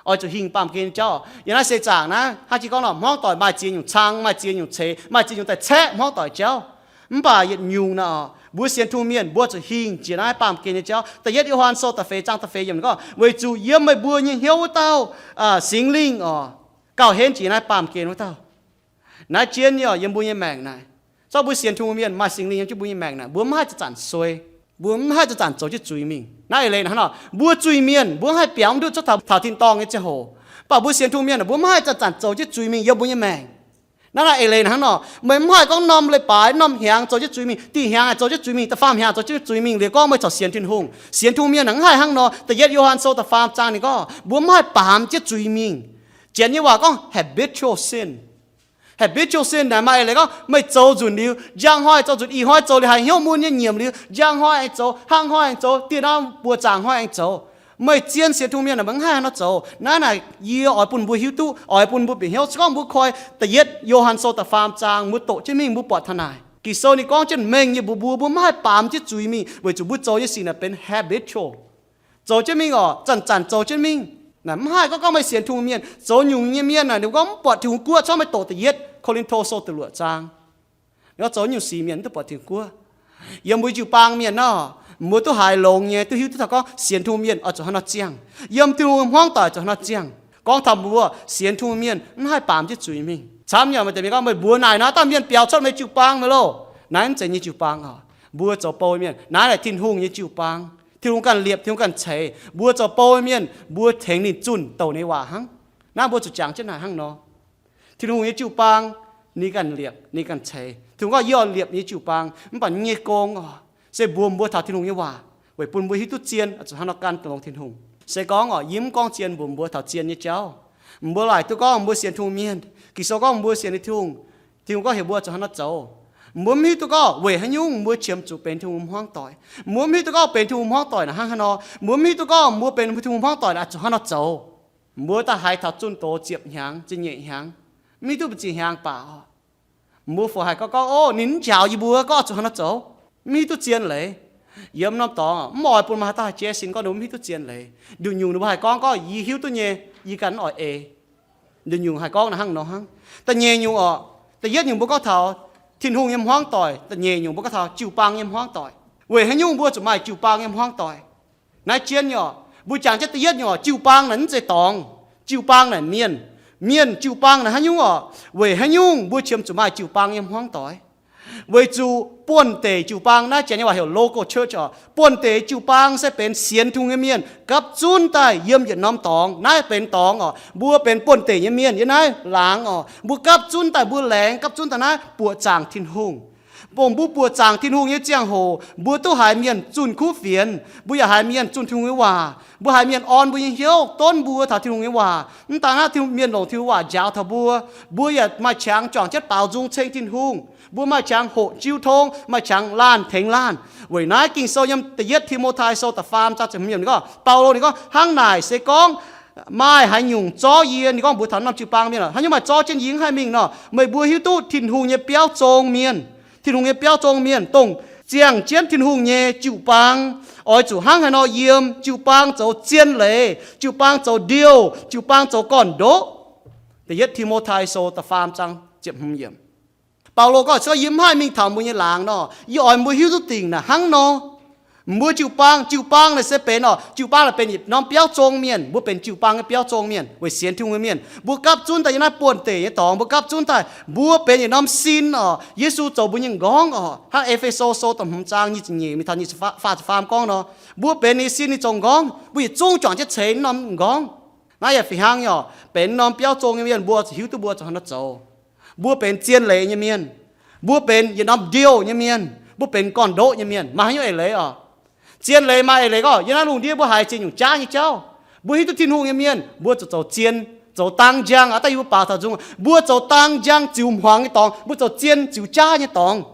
Oix zuqc hingh baamh gen nyei jauv. Yiem naaiv seix zaangc naaiv hnangv jiex gorngv nor, hmuangv doic maaih ziex nyungc cang, maaih ziex nyungc ceix, maaih ziex nyungc daaih caeqv hmuangv doic jauv. Mv baac yietc nyungc naaic oc, mbuo sienx Tin-Hungh mienh mbuo zuqc hingh jiex naaiv baamh gen nyei jauv. Da'yietv Yo^han Sou da'feix zaang da'feix yiemc gorngv, weic zuqc yiem meih mbuo nyei hnyouv wuov dauh, Singx Lingh oc, gauh henv jiex naaiv baamh gen wuov dauh. Naaiv jienv nyei oc, yiem mbuo nyei maengc naaic, zorqv mbuo sienx Tin-Hungh mienh maaih Singx Lingh yiem jienv mbuo nyei maengc naaic, mbuo mv haih zanc-zanc suei. Mbuo mv haih zanc-zanc zoux jienv zuiz mingh. Naaiv eix leiz hnangv nor, mbuo zuiz mienh mbuo mv haih biaux mv ndutv cuotv taux, taux tin-dorngh nyei ziangh hoc. Mv baac mbuo sienx Tin-Hungh mienh mbuo mv haih zanc-zanc zoux jienv zuiz mingh yiem mbuo nyei maengc. Naaiv naaiv eix leiz hnangv nor, meih mv haih gorngv norm leiz-baaix norm hnyangx zoux jienv zuiz mingh, dih hnyangx zoux jienv zuiz mingh, da'faam hnyangx zoux jienv zuiz mingh liuz gorngv meih corc sienx Tin-Hungh. Sienx Tin-Hungh mienh mv haih hnangv nor. Da'yietv Yo^han Sou da'faam zaang ninh gorngv mbuo mv haih baamz jienv zuiz mingh. Janx nyei waac gorngv habitual sin. Habitual sin naaic maaih eix leiz gorngv meih zoux nzunc liuz, njang hnoi zoux nzunc, ih hnoi zoux liuz, haiz hnyouv mun nyei nyiemc liuz, njang hnoi aengx zoux, hnangv hnoi aengx zoux, dieh hnoi buoz-zaangc hnoi aengx zoux. Meih zien sienx Tin-Hungh mienh naaic meih mv haih hnangv nor zoux. Naaiv naaic yie oix bun mbuo hiuv duqv, oix bun mbuo bieqc hnyouv. Se gorngv mbuo koi Da'yietv Yo^han Sou da'faam zaang mbuo doqc jienv mingh mbuo buatc taux naaic. Ging-Sou ninh gorngv jienv mengh nyei mbuox mbuo, mbuo mv haih baamz jienv zuiz mingh weic zuqc mbuo zoux nyei sic naaic benx habitual. Zoux jienv mingh oc, zanc-zanc zoux jienv mingh. Naaic mv haih gorngv, gorngv meih sienx Tin-Hungh mienh, zoux nyungc nyei mienh naaic ninh gorngv mv buatc Tin-Hungh guoqv, corc meih doqc Da'yietv Ko^lin^to Sou da'luoqc zaang. Ninh gorngv zoux nyungc sic mienh mv duqv buatc Tin-Hungh guoqv. Yiem mbuo jiu baang mienh nor, mbuo duqv haiz longx nyei, duqv hiuv duqv taux gorngv sienx Tin-Hungh mienh oix zuqc hnangv nor ziangh. Yiem Tin-Hungh hmuangv doic zuqc hnangv nor ziangh. Gorngv taux mbuo sienx Tin-Hungh mienh mv haih baamz jienv zuiz mingh. Camv nyei, meih deix mienh gorngv meih mbuox naaic nor, dauh mienh biaux cuotv meih jiu-baang meih loh. Naaiv mv zeiz nyei jiu-baang oc. Mbuo zoux bou mienh, naaiv naaic Tin-Hungh nyei jiu-baang. Tin-Hungh ganh liepc, Tin-Hungh ganh ceix. Mbuo zoux bou mienh, mbuo tengx ninh zunh douc ninh waac hnangv. Naaiv mbuo zuqc jangx jienv naaic hnangv nor. Tin-Hungh nyei jiu-baang, ninh ganh liepc, ninh ganh ceix. Tin-Hungh gorngv, yie oix liepc nyei jiu-baang, mv baac yie nyei gong oc, se mbuox mbuo taux Tin-Hungh nyei waac, weic bun mbuo hiuv duqv zien, zuqc hnangv nor gan longx Tin-Hungh. Se gorngv oc, yie mv gorngv zien mbuox mbuo taux zien nyei jauv. Mbuo laaic duqv gorngv mbuo sienx Tin-Hungh mienh, Ging-Sou gorngv mbuo sienx Tin-Hungh, Tin-Hungh gorngv heuc mbuo zuqc hnangv nor zoux. Mbuo mv hiuv duqv gorngv weic haaix nyungc mbuo qiemx zuqc benx Tin-Hungh hmuangv doic. Mbuo mv hiuv duqv gorngv benx Tin-Hungh hmuangv doic naaic hnangv haaix nor. Mbuo mv hiuv duqv gorngv mbuo benx Tin-Hungh hmuangv doic naaic zuqc hnangv nor zoux. Mbuo daaih haiz taux zunh doz ziepc hnyangx, ziepc nyeic hnyangx, mv hiuv duqv mbu'ziex hnyangx baac oc, mbuo fungc haih gorngv, gorngv, ov, ninh mv njaaux yie mbuo, gorngv zuqc hnangv nor zoux. Mv hiuv duqv zien leiz. Yiem norm dorngx mv oix bun maaih haaix dauh haih jaiv sin gorngv ninh mbuo mv hiuv duqv zien leiz. Nduqc nyungc ninh mbuo haih gorngv, gorngv yie hiuv duqv nyei, yie ganh mv oix ei. Nduqc nyungc haih gorngv naaiv hnangv nor hnangv. Da'nyeic nyungc oc, da'yietv nyungc mbuo gorngv taux Tin-Hungh nyei hmuangv doic, da'nyeic nyungc mbuo gorngv taux jiu-baang nyei hmuangv doic. Weic haaix nyungc mbuo zuqc maaih jiu-baang nyei hmuangv doic? Naaiv jienv nyei oc, mbuo jangx jienv da'yietv nyungc oc, jiu-baang naaic mv zeiz dorngx. Jiu-baang naaic mienh. Mienh, jiu-baang naaic haaix nyungc oc? Weic haaix nyungc mbuo qiemx zuqc maaih jiu-baang nyei hmuangv doic? Weic zuqc buonv-deic jiu-baang, naaiv janx nyei waac heuc local church oc. Buonv-deic jiu-baang se benx sienx Tin-Hungh nyei mienh gapv zunv daaih yiem yietc norm dorngx. Naaiv benx dorngx oc, mbuo benx buonv-deic nyei mienh yiem naaiv laangz oc. Mbuo gapv zunv daaih, mbuo laengz gapv zunv daaih naaiv buoqc zaangc Tin-Hungh. Dongh mbuo buoqc zaangc Tin-Hungh nyei ziangh hoc, mbuo duqv haiz mienh zunh kuv fienx, mbuo yaac haiz mienh zunh Tin-Hungh nyei waac, mbuo haiz mienh orn mbuo nyei hnyouv, donv mbuo taux Tin-Hungh nyei waac. Mv daan naaiv, Tin-Hungh, mienh longc Tin-Hungh waac njaaux taux mbuo, mbuo yaac maaih qangx juangc jienv baaux nzung ceng Tin-Hungh. Mbuo maaih qangx hoqc jiu tong, maaih qangx laanh tengx laanh. Weic naaiv Ging-Sou yiem Da'yietv Ti^mo^tai Sou da'faam zaang ziepc hmz yiemc ninh gorngv, Baulo ninh gorngv, hnangv naaic se gorngv maaih haaix nyungc zorv yie, ninh gorngv mbuox taux norm jiu-baang mienh oc, haaix nyungc maaih zorv jienv yie mv haih mingh nor, meih mbuo hiuv duqv Tin-Hungh nyei biauv zong mienh. Tin-Hungh nyei biauv zong mienh, dongh ziangh jienv Tin-Hungh nyei jiu-baang, oix zuqc hnangv haaix nor yiem, jiu-baang zoux zien leiz, jiu-baang zoux ndiouh, jiu-baang zoux gorn-ndoqv. Da'yietv Ti^mo^tai Sou da'faam zaang ziepc hmz yiemc. Baulo gorngv, se gorngv yie mv haih mingh taux mbuo nyei laangz nor, yie oix mbuo hiuv duqv dingc naaic hnangv nor. Mbuo jiu-baang, jiu-baang naaic se benx oc, jiu-baang naaic benx yietc norm biauv zong mienh. Mbuo benx jiu-baang nyei biauv zong mienh, weic sienx Tin-Hungh nyei mienh. Mbuo gapv zunv daaih yiem naaiv buonv-deic nyei dorngx, mbuo gapv zunv daaih mbuo benx yietc norm sin oc. Yesu zoux mbuo nyei m'nqorngv oc. Hnangv E^fe^so Sou da'hmz zaang nyic ziepc nyeic mingh taux nyic ziepc faam, faah ziepc faam gorngv nor, mbuo benx ninh nyei sin, ninh zoux m'nqorngv. Mbuo yietc zungv juangc jienv ceix norm m'nqorngv. Naaiv yaac fih hnangv nyei oc. Benx norm biauv zong nyei mienh mbuo zuqc hiuv duqv mbuo zuqc hnangv naaiv zoux. Mbuo benx zien leiz nyei mienh. Mbuo benx yietc norm ndiouh nyei mienh. Mbuo benx gorn-ndoqv nyei mienh. Maaih haaix nyungc eix leiz oc? Zien leiz maaih eix leiz gorngv yiem naaiv lungh ndiev mbuo haiz ziex nyungc jaav nyei jauv. Mbuo hiuv duqv Tin-Hungh nyei mienh mbuo zuqc zoux zien, zoux dang njang. Aav dangh yie mbuo baaux taux nzung, mbuo zoux dang njang ziux hmuangx nyei dorngx, mbuo zoux zien ziux jaav nyei dorngx.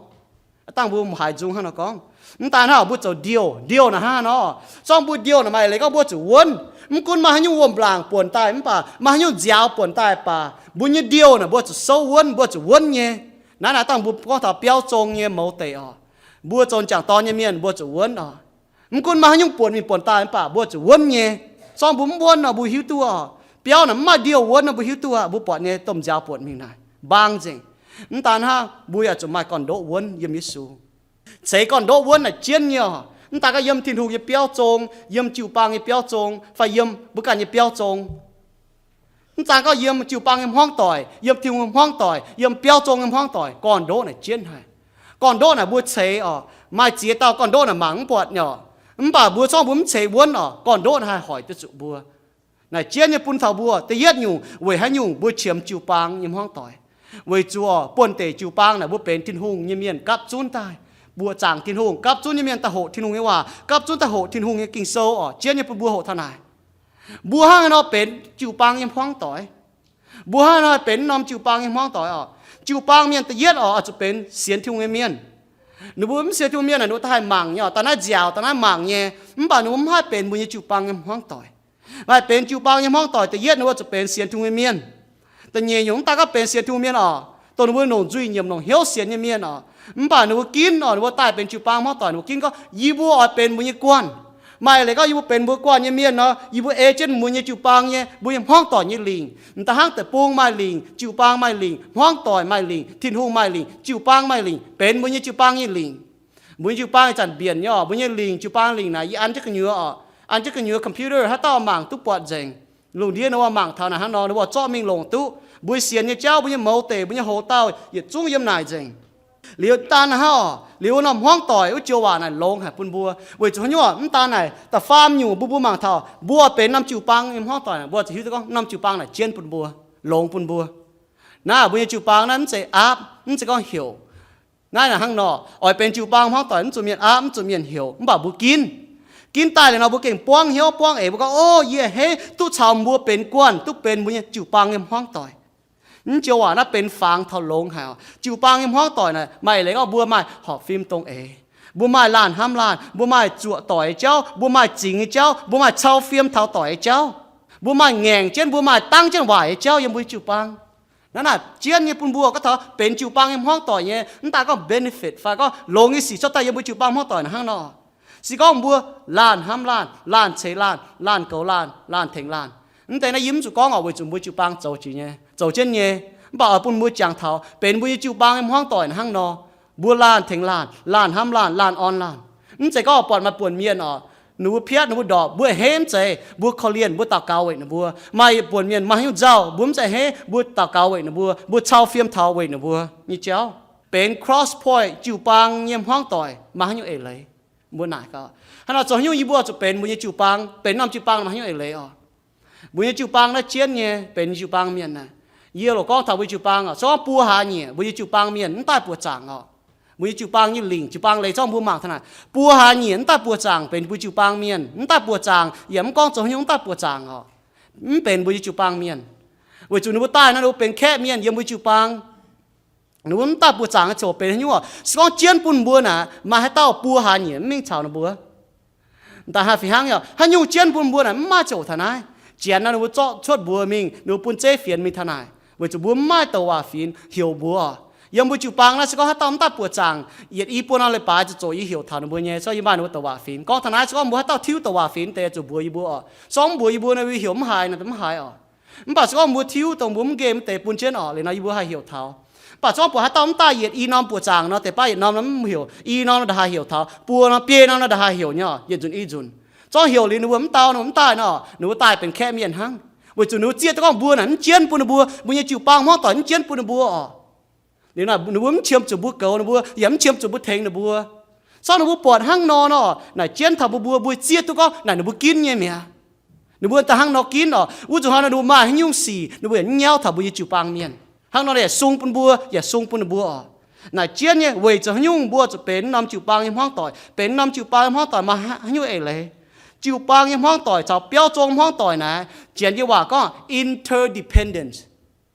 Aav dangh mbuo haiz nzung hnangv nor gorngv. Mv daan hnangv, mbuo zoux ndiouh, ndiouh naaic hnangv nor. Zorngv mbuo ndiouh naaic maaih eix leiz gorngv mbuo zuqc wuonv. Mv gunv maaih haaix nyungc wuom-laangc buonc daaih mv baac, maaih haaix nyungc nziaaux buonc daaih baac, mbuo nyei ndiouh naaic mbuo zuqc souv wuonv, mbuo zuqc wuonv nyei. Naaiv naaic dangh mbuo gorngv taux biauv zong nyei mouz deic oc. Mbuo zoux m'jangc dorn nyei mienh mbuo zuqc wuonv oc. Mv gunv maaih haaix nyungc buonc mingh buonc daaih mv baac mbuo zuqc wuonv nyei. Zorngv mbuo mv wuonv nor mbuo hiuv duqv oc. Biauv naaic mv maaih ndiouh wuonv nor mbuo hiuv duqv aqv. Mbuo buatc nyei domh nziaaux buonc mingh naaic mbaang nzengc. Mv daan hnangv, mbuo yaac zuqc maaih gorn-ndoqv wuonv yiem Yesu. Ceix gorn-ndoqv wuonv naaic jienv nyei oc. Mv daan gorngv yiem Tin-Hungh nyei biauv zong, yiem jiu-baang nyei biauv zong, fai yiem mbuo ganh nyei biauv zong. Mv daan gorngv yiem jiu-baang nyei hmuangv doic, yiem Tin-Hungh nyei hmuangv doic, yiem biauv zong nyei hmuangv doic, gorn-ndoqv naaic jienv haic. Gorn-ndoqv naaic mbuo ceix oc. Maaih ziex dauh gorn-ndoqv naaic mangc mv buatc nyei oc. Mv baac mbuo zorngv mbuo mv ceix wuonv oc, gorn-ndoqv naaic haih hoic duqv zuqc mbuo. Naaic jienv nyei bun taux mbuo. Da'yietv nyungc, weic haaix nyungc mbuo qiemx jiu-baang nyei hmuangv doic? Weic zuqc oc, buonv-deic jiu-baang naaic mbuo benx Tin-Hungh nyei mienh gapv zunv daaih buoqc zaangc Tin-Hungh, gapv zunv nyei mienh daaih hoqc Tin-Hungh nyei waac, gapv zunv daaih hoqc Tin-Hungh nyei Ging-Sou oc. Jienv nyei bun mbuo hoqc taux naaic. Mbuo hnangv haaix nor benx jiu-baang nyei hmuangv doic? Mbuo hnangv haaix nor benx norm jiu-baang nyei hmuangv doic oc? Jiu-baang mienh da'yietv oc, oix zuqc benx sienx Tin-Hungh nyei mienh. Ninh mbuo mv sienx Tin-Hungh mienh naaic, ninh mbuo da'haih mangc nyei oc, daaih naaiv nziaauc, daaih naaiv mangc nyei. Mv baac ninh mbuo mv haih benx mbuo nyei jiu-baang nyei hmuangv doic. Maaih benx jiu-baang nyei hmuangv doic, da'yietv ninh mbuo zuqc benx sienx Tin-Hungh nyei mienh. Da'nyeic nyungc, mv daan gorngv benx sienx Tin-Hungh mienh oc, dongh ninh mbuo longc nzuih nyiemc longc hnyouv sienx nyei mienh oc. Mv baac ninh mbuo ginv oc, ninh mbuo daaih benx jiu-baang hmuangv doic, ninh mbuo ginv gorngv, yie mbuo oix benx mbuo nyei guanh. Maaih leiz gorngv yie mbuo benx mbuo guanh nyei mienh nor, yie mbuo ei jienv mbuo nyei jiu-baang nyei, mbuo nyei hmuangv doic nyei lingc. M'daaih hnangv deic-bung maaih lingc, jiu-baang maaih lingc, hmuangv doic maaih lingc, Tin-Hungh maaih lingc, jiu-baang maaih lingc, benx mbuo nyei jiu-baang nyei lingc. Mbuo nyei jiu-baang ih zanc mbienc nyei oc, mbuo nyei lingc, jiu-baang lingc naaic yie an jienv gu'nyuoz oc, an jienv gu'nyuoz computer haaix dauh mangc duqv buatc nzengc. Lungh ndiev ninh mbuo mangc taux naaic hnangv nor, ninh mbuo zorqv mingh longc duqv. Mbuo sienx nyei jauv, mbuo nyei mouz deic, mbuo nyei houx dauh yietc zungv yiem naaic nzengc. Liuz daan hnangv oc, liuz norm hmuangv doic wuov joux waac naaic longx haic bun mbuo. Weic zuqc haaix nyungc? Mv daan naaic da'faam nyungc mbuo, mbuo mangc taux mbuo benx norm jiu-baang nyei hmuangv doic naaic, mbuo ziouc hiuv duqv gorngv norm jiu-baang naaic jienv bun mbuo, longx bun mbuo. Naaiv mbuo nyei jiu-baang naaiv mv zeiz aapv, mv zeiz gorngv heuc. Naaiv naaic hnangv nor, oix benx jiu-baang hmuangv doic mv zuqc mienh aapv, mv zuqc mienh heuc, mv baac mbuo ginv. Ginv daaih liuz nor mbuo gengh buangv hnyouv buangv eix, mbuo gorngv, o, yie a'hneiv duqv caux mbuo benx guanh, duqv benx mbuo nyei jiu-baang nyei hmuangv doic. Mv joux waac naaiv benx fangx taux longx haic oc. Jiu-baang nyei hmuangv doic naaic maaih eix leiz gorngv mbuo maaih horpc fim dongh eix, mbuo maaih laanh hnamv laanh, mbuo maaih zuoqc doic nyei jauv, mbuo maaih zingx nyei jauv, mbuo maaih cau fiem taux doic nyei jauv, mbuo maaih ngaengc jienv, mbuo maaih dangv jienv waaic nyei jauv yiem mbuo nyei jiu-baang. Naaiv naaic jienv nyei bun mbuo gorngv taux benx jiu-baang nyei hmuangv doic nyei, mv daaih gorngv benefit fai gorngv longx nyei sic cuotv daaih yiem mbuo jiu-baang hmuangv doic naaic hnangv nor. Se gorngv mbuo laanh hnamv laanh, laanh ceix laanh, laanh goux laanh, laanh tengx laanh, mv deix naaiv yie mv zuqc gorngv oc, weic zuqc mbuo jiu-baang zoux jiex nyei, zoux jienv nyei. Mv baac oix bun mbuo jangx taux benx mbuo nyei jiu-baang nyei hmuangv doic naaic hnangv nor, mbuo laanh tengx laanh, laanh hnamv laanh, laanh orn laanh. Mv zeiz gorngv buatc maaih buonc mienh oc, ninh mbuo piatv, ninh mbuo ndorpc, mbuo a'hneiv, mv zeiz. Mbuo korv-lienh, mbuo daux gaux weic ninh mbuo. Maaih buonc mienh maaih haaix nyungc nzauh, mbuo mv zeiz a'hneiv, mbuo daux gaux weic ninh mbuo, mbuo cau fiem taux weic ninh mbuo nyei jauv. Benx Crosspointe jiu-baang nyei hmuangv doic maaih haaix nyungc eix leiz? Mbuo naaic gaax, hnangv nor zoux haaix nyungc yie mbuo zuqc benx mbuo nyei jiu-baang, benx norm jiu-baang maaih haaix nyungc eix leiz oc? Mbuo nyei jiu-baang naaiv jienv nyei, benx jiu-baang mienh naaic. Yie loc gorngv taux mbuo jiu-baang oc, se gorngv buo hlaax nyieqc mbuo nyei jiu-baang mienh mv daaih buoqc zaangc oc. Mbuo nyei jiu-baang nyei lingc, jiu-baang leiz zorngv mbuo mangc taux naaic, buo hlaax nyieqc mv daaih buoqc zaangc benx mbuo jiu-baang mienh, mv daaih buoqc zaangc yaac mv gorngv zoux haaix nyungc mv daaih buoqc zaangc oc. Mv benx mbuo nyei jiu-baang mienh. Weic zuqc ninh mbuo daaih nor ninh mbuo benx kaeqv mienh yiem mbuo jiu-baang. Ninh mbuo mv daaih buoqc zaangc nyei ziouc benx haaix nyungc oc? Se gorngv jienv bun mbuo naaic, maaih haaix dauh buo hlaax nyieqc mv mingh caux ninh mbuo? Da'haaix fih hnangv nyei oc, haaix nyungc jienv bun mbuo naaic mv maaih ziouc taux naaiv. Janx nor ninh mbuo zorqv cuotv mbuox mingh, ninh mbuo bun zeiv fienx mingh taux naaic, weic zuqc mbuo mv maaih douc waac finx heuc mbuo oc. Yiem mbuo jiu-baang naaiv se gorngv haaix dauh mv daaih buoqc zaangc, yietc i buo norm leiz-baaix ziouc zoqc yie heuc taux ninh mbuo nyei. Se gorngv yie maaih ninh mbuo douc waac finx, gorngv taux naaiv se gorngv mbuo haaix dauh tiuv douc waac finx deix zuqc mbuox yie mbuo oc. Se gorngv mv mbuox yie mbuo nor, yie heuc mv haiz nor, mv haiz oc. Mv baac se gorngv mbuo tiuv dongh mbuo mv nqemh deix bun jienv oc, liuz nor yie mbuo haih heuc taux. Mv baac se gorngv buatc haaix dauh mv daaih yietc i norm buoqc zaangc nor, deix baav yietc norm nor mv heuc, i norm nor nda'haaix heuc taux, buo norm biei norm nor nda'haaix heuc nyei oc, yietc nzunc i nzunc. Zorngv heuc liuz ninh mbuo mv dau, ninh mbuo mv daaih nor, ninh mbuo daaih benx kaeqv mienh hnangv. Weic zuqc ninh mbuo zieqv duqv gorngv mbuo naaic mv jienv bun ninh mbuo, mbuo nyei jiu-baang hmuangv doic mv jienv bun ninh mbuo oc. Liuz naaic ninh mbuo mv qiemx zuqc mbuo goux ninh mbuo, yaac mv qiemx zuqc mbuo tengx ninh mbuo. Zorngv ninh mbuo buatc hnangv nor nor, naaic jienv taux mbuo mbuo, mbuo zieqv duqv gorngv naaic ninh mbuo ginv nyei mi'aqv. Ninh mbuo daaih hnangv nor ginv oc, wuov zuqc hnoi nor ninh mbuo maaih haaix nyungc sic ninh mbuo yaac mv nyauv taux mbuo nyei jiu-baang mienh. Hnangv nor ninh yaac sung bun mbuo, yaac sung bun ninh mbuo oc. Naaic jienv nyei weic zuqc haaix nyungc mbuo zuqc benx norm jiu-baang nyei hmuangv doic, benx norm jiu-baang nyei hmuangv doic maaih haaix nyungc eix leiz? Jiu-baang nyei hmuangv doic caux biauv zong hmuangv doic naaic, Janx nyei waac gorngv interdependence.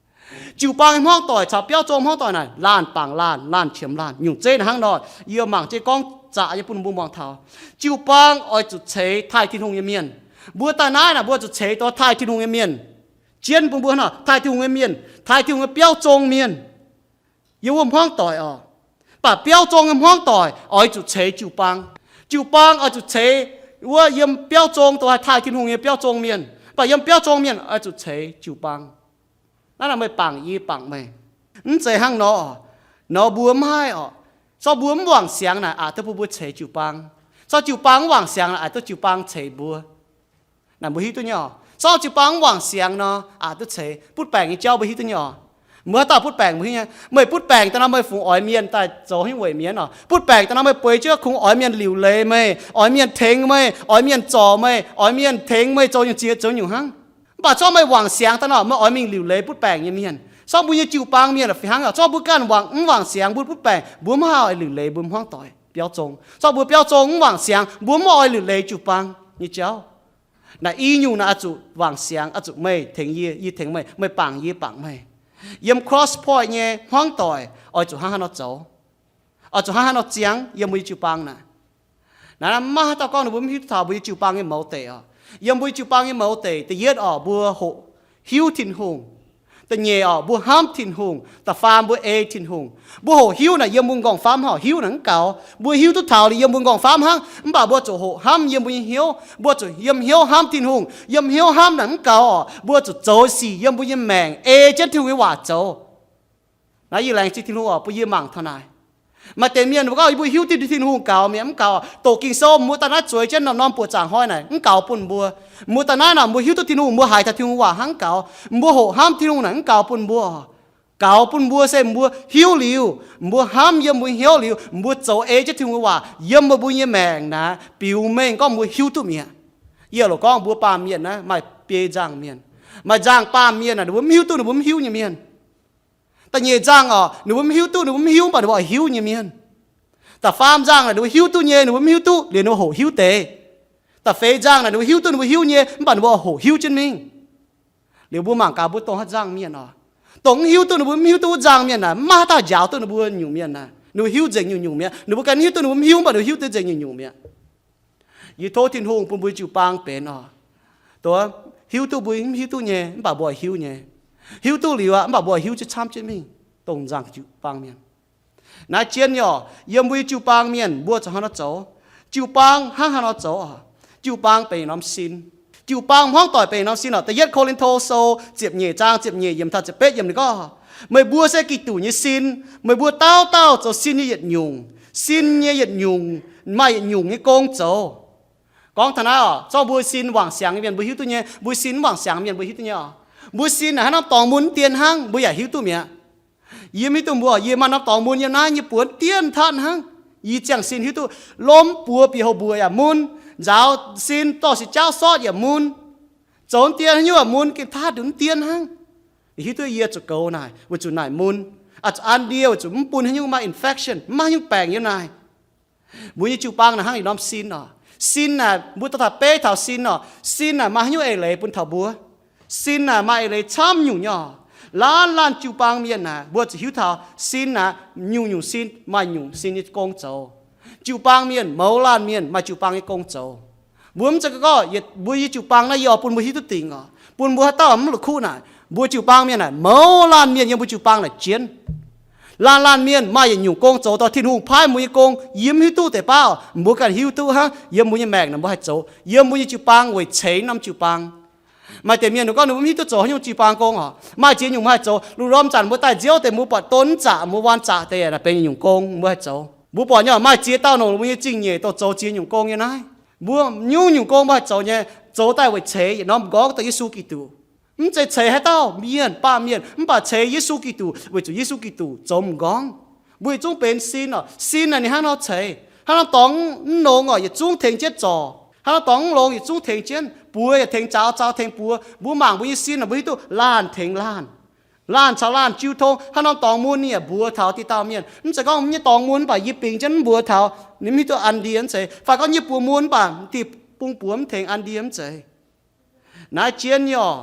Jiu-baang nyei hmuangv doic caux biauv zong hmuangv doic naaic, laanh bangc laanh, laanh qiemx laanh. Nyungc zeiv naaic hnangv nor, yie mangc jienv gorngv zaqc nyei bun mbuo muangx taux. Jiu-baang oix zuqc ceix taaih Tin-Hungh nyei mienh. Mbuo daaih naaiv naaic mbuo zuqc ceix dongh taaih Tin-Hungh nyei mienh. Jienv bun mbuo hnangv nor taaih Tin-Hungh nyei mienh, taaih Tin-Hungh nyei biauv zong mienh yiem wuov hmuangv doic oc. Mv baac biauv zong nyei hmuangv doic oix zuqc ceix jiu-baang. Jiu-baang oix zuqc ceix wuov yiem biauv zong dongh haih taaih Tin-Hungh nyei biauv zong mienh. Mv baac yiem biauv zong mienh oix zuqc ceix jiu-baang. Naaiv naaic meih bangc yie bangc meih. Mv zeiz hnangv nor oc. Nor mbuo mv haih oc. Zorqv mbuo mv wangc siangx naaic aqc duqv bun mbuo ceix jiu-baang. Zorqv jiu-baang mv wangc siangx naaic aqc duqv jiu-baang ceix mbuo. Naaic mbuo hiuv duqv nyei oc. Zorqv jiu-baang mv wangc siangx nor aqc duqv ceix. Butv baengc nyei jauv mbuo hiuv duv nyei oc. Mbuo haaix dauh butv baengc mbuo hiuv nyei? Meih butv baengc daaih nor meih fungc oix mienh daaih zoux haaix nyungc weic mienh oc? Butv baengc daaih nor meih bueix jienv kungx oix mienh liuc leiz meih, oix mienh tengx meih, oix mienh zorc meih, oix mienh tengx meih zoux nyungc ziex zoux nyungc hnangv. Mv baac zorqv meih wangc siangx daaih nor meih oix mingh liuc leiz butv baengc nyei mienh. Zorqv mbuo nyei jiu-baang mienh fih hnangv oc. Zorqv mbuo ganh wangc mv wangc siangx mbuo butv baengc, mbuo mv haih oix liuc leiz mbuo hmuangv doic biauv zong. Zorqv mbuo biauv zong mv wangc siangx mbuo mv oix liuc leiz jiu-baang nyei jauv. Naaic i nyungc naaic oix zuqc wangc siangx, oix zuqc meih tengx yie, yie tengx meih, meih bangc yie bangc meih. Yiem Cross Point nyei hmuangv doic oix zuqc hnangv haaix nor zoux? Oix zuqc hnangv haaix nor ziangx yiem mbuo nyei jiu-baang naaic? Naaiv maiv haaix dauh gorngv ninh mbuo mv hiuv duqv taux mbuo nyei jiu-baang nyei mouz deic oc. Yiem mbuo nyei jiu-baang nyei mouz deic, da'yietv oc, mbuo hoqc hiuv Tin-Hungh. Da'nyeic oc, mbuo hnamv Tin-Hungh. Da'faam mbuo ei Tin-Hungh. Mbuo hoqc hiuv naaic yiem mbuo nqorngv-famv hnangv, hiuv naaic mv gaux. Mbuo hiuv duqv taux liuz yiem mbuo nqorngv-famv hnangv, mv baac mbuo zuqc hoqc hnamv yiem mbuo nyei hnyouv. Mbuo zuqc yiem hnyouv hnamv Tin-Hungh. Yiem hnyouv hnamv naaic mv gaux oc, mbuo zuqc zoux sic yiem mbuo nyei maengc ei jienv Tin-Hungh nyei waac zoux. Naaiv yie laengz zingh Tin-Hungh oc bun yie mangc taux naaic. Maaih deix mienh mbuo gorngv mbuo hiuv duqv Tin-Hungh gaux mi'aqv, mv gaux. Doqc Ging-Sou mbuo daaih naaiv zueiz jienv norm-norm buoqc zaangc hnoi naaic mv gaux bun mbuo. Mbuo daaih naaiv naaic mbuo hiuv duqv Tin-Hungh, mbuo haiz taux Tin-Hungh waac hnangv gaux. Mbuo hoqc hnamv Tin-Hungh naaic mv gaux bun mbuo. Gaux bun mbuo se mbuo hiuv liuz, mbuo hnamv yiem mbuo hnyouv liuz, mbuo zoux ei jienv Tin-Hungh nyei waac yiem mbuo nyei maengc naaic biux mengh gorngv mbuo hiuv duqv mi'aqv. Yie loc gorngv mbuo baamh mienh naaiv maaih biei nzangc mienh. Maaih nzangc baamh mienh naaic ninh mbuo mv hiuv duqv ninh mbuo mv hiuv nyei mienh. Da'nyeic nzangc oc, ninh mbuo mv hiuv duqv ninh mbuo mv hiuv, mv baac ninh mbuo oix hiuv nyei mienh. Da'faam nzangc naaic ninh mbuo hiuv duqv nyei ninh mbuo mv hiuv duqv, liuz ninh mbuo hoqc hiuv deix. Da'feix nzangc naaic ninh mbuo hiuv duqv ninh mbuo hiuv nyei, mv baac ninh mbuo hoqc hiuv jienv mingh. Liuz mbuo mangc gaax mbuo dongh haaix nzangc mienh oc. Dongh mv hiuv duqv ninh mbuo mv hiuv duqv wuov nzangc mienh naaic, maiv haaix dauh njaaux duqv ninh mbuo nyungc mienh naaic. Ninh mbuo hiuv nzengc nyungc-nyungc mi'aqv. Ninh mbuo ganh hiuv duqv ninh mbuo mv hiuv, mv baac ninh mbuo hiuv duqv nzengc nyungc-nyungc mi'aqv. Yie tov Tin-Hungh bun mbuo jiu-baang benx oc. Dongh hiuv duqv mbuo mv hiuv duqv nyei, mv baac mbuo hiuv nyei. Hiuv duqv liuz aqv, mv baac mbuo hiuv jienv camv jienv mingh dongh nzangc jiu-baang mienh. Naaiv jienv nyei oc, yiem mbuo nyei jiu-baang mienh mbuo zuqc hnangv haaix nor zoux? Jiu-baang hnangv haaix nor zoux oc? Jiu-baang benx norm sin. Jiu-baang hmuangv doic benx norm sin oc. Da'yietv Ko^lin^to Sou ziepc nyeic zaang ziepc nyeic yiemc taux ziepc betv yiemc ninh gorngv, meih mbuo se Giduc nyei sin. Meih mbuo dauh dauh zoux sin nyei yietc nyungc. Sin nyei yietc nyungc maaih yietc nyungc nyei gong zoux. Gorngv taux naaiv oc, zorqv mbuo sin wangc siangx nyei mienh mbuo hiuv duqv nyei, mbuo sin mv wangc siangx mienh mbuo hiuv duqv nyei oc. Mbuo sin naaic hnangv norm dorngx mun mv dien hnangv, mbuo yaac hiuv duqv mi'aqv. Yie mv hiuv duqv mbuo, yie maaih norm dorngx mun yiem naaiv, yie buonv dien tatv hnangv. Yie ziangh sin hiuv duqv lomv buoz bieqc houx mbuoqc yaac mun, nzaaux sin dorh se jaauv sortv yaac mun, zoux mv dien haaix nyungc yaac mun, gengh tatv nduqc mv dien hnangv. Hiuv duqv yie zuqc goux naaic weic zuqc naaic mun, aqc zuqc an ndie weic zuqc mv bun haaix nyungc maaih infection, mv maaih haaix nyungc baengc yiem naaic. Mbuo nyei jiu-baang naaic hnangv ninh norm sin oc. Sin naaic mbuo dorh taux beiv taux sin oc. Sin naaic maaih haaix nyungc eix leiz bun taux mbuo? Sin naaic maaih eix leiz camv nyungc nyei oc. Laanh laanh jiu-baang mienh naaic mbuo zuqc hiuv taux sin naaic nyungc-nyungc sin maaih nyungc sin nyei gong zoux. Jiu-baang mienh, mouz laanh mienh maaih jiu-baang nyei gong zoux. Mbuo mv zeiz gorngv yietc, mbuo nyei jiu-baang naaiv yie oix bun mbuo hiuv duqv dingc oc, bun mbuo haaix dauh mv la'kuqv naaic. Mbuo jiu-baang mienh naaic, mouz laanh mienh yiem mbuo jiu-baang naaic jienv. Laanh laanh mienh maaih yietc nyungc gong zoux dorh Tin-Hungh paaiv mbuo nyei gong, yie mv hiuv duqv deix baav, mbuo ganh hiuv duqv hnangv. Yiem mbuo nyei maengc naaic mbuo haih zoux, yiem mbuo nyei jiu-baang weic ceix norm jiu-baang. Maaih deix mienh ninh gorngv ninh mbuo mv hiuv duqv zoux haaix nyungc jiu-baang gong oc. Maaih ziex nyungc mbuo haih zoux. Lungh ndorm zanc mbuo daaih nziouv deix mbuo buatc don mv zaqc, mbuo waan zaqc deix naaic benx yietc nyungc gong mbuo haih zoux. Mbuo buatc nyei oc, maaih ziex dauh nongc mbuo nyei zingh nyeic dongh zoux ziex nyungc gong nyei naaiv. Mbuo nyungc-nyungc gong mbuo haih zoux nyei, zoux daaih weic ceix yietc norm m'nqorngv dongh Yesu Giduc. Mv zeiz ceix haaix dauh mienh, baamh mienh, mv baac ceix Yesu Giduc, weic zuqc Yesu Giduc zoux m'nqorngv. Mbuo yietc zungv benx sin oc. Sin naaic ninh hnangv nor ceix. Hnangv norm dorngx mv longx oc, yietc zungv tengx jienv zorc. Hnangv norm dorngx mv longx, yietc zungv tengx jienv Buoz yaac tengx zaux, zaux tengx buoz. Mbuo mangc mbuo nyei sin naaic, mbuo hiuv duqv laanh tengx laanh. Laanh caux laanh jiu tong, haaix norm dorngx mun ninh yaac mbuox taux diqc dauh mienh. Mv zeiz gorngv nyei dorngx mun mv baac yie bingx jienv mv mbuox taux, ninh mv hiuv duqv an ndie mv zeiz. Fai gorngv yie buoz mun mv baac diqc bung buoz mv tengx an ndie mv zeiz. Naaiv jienv nyei oc.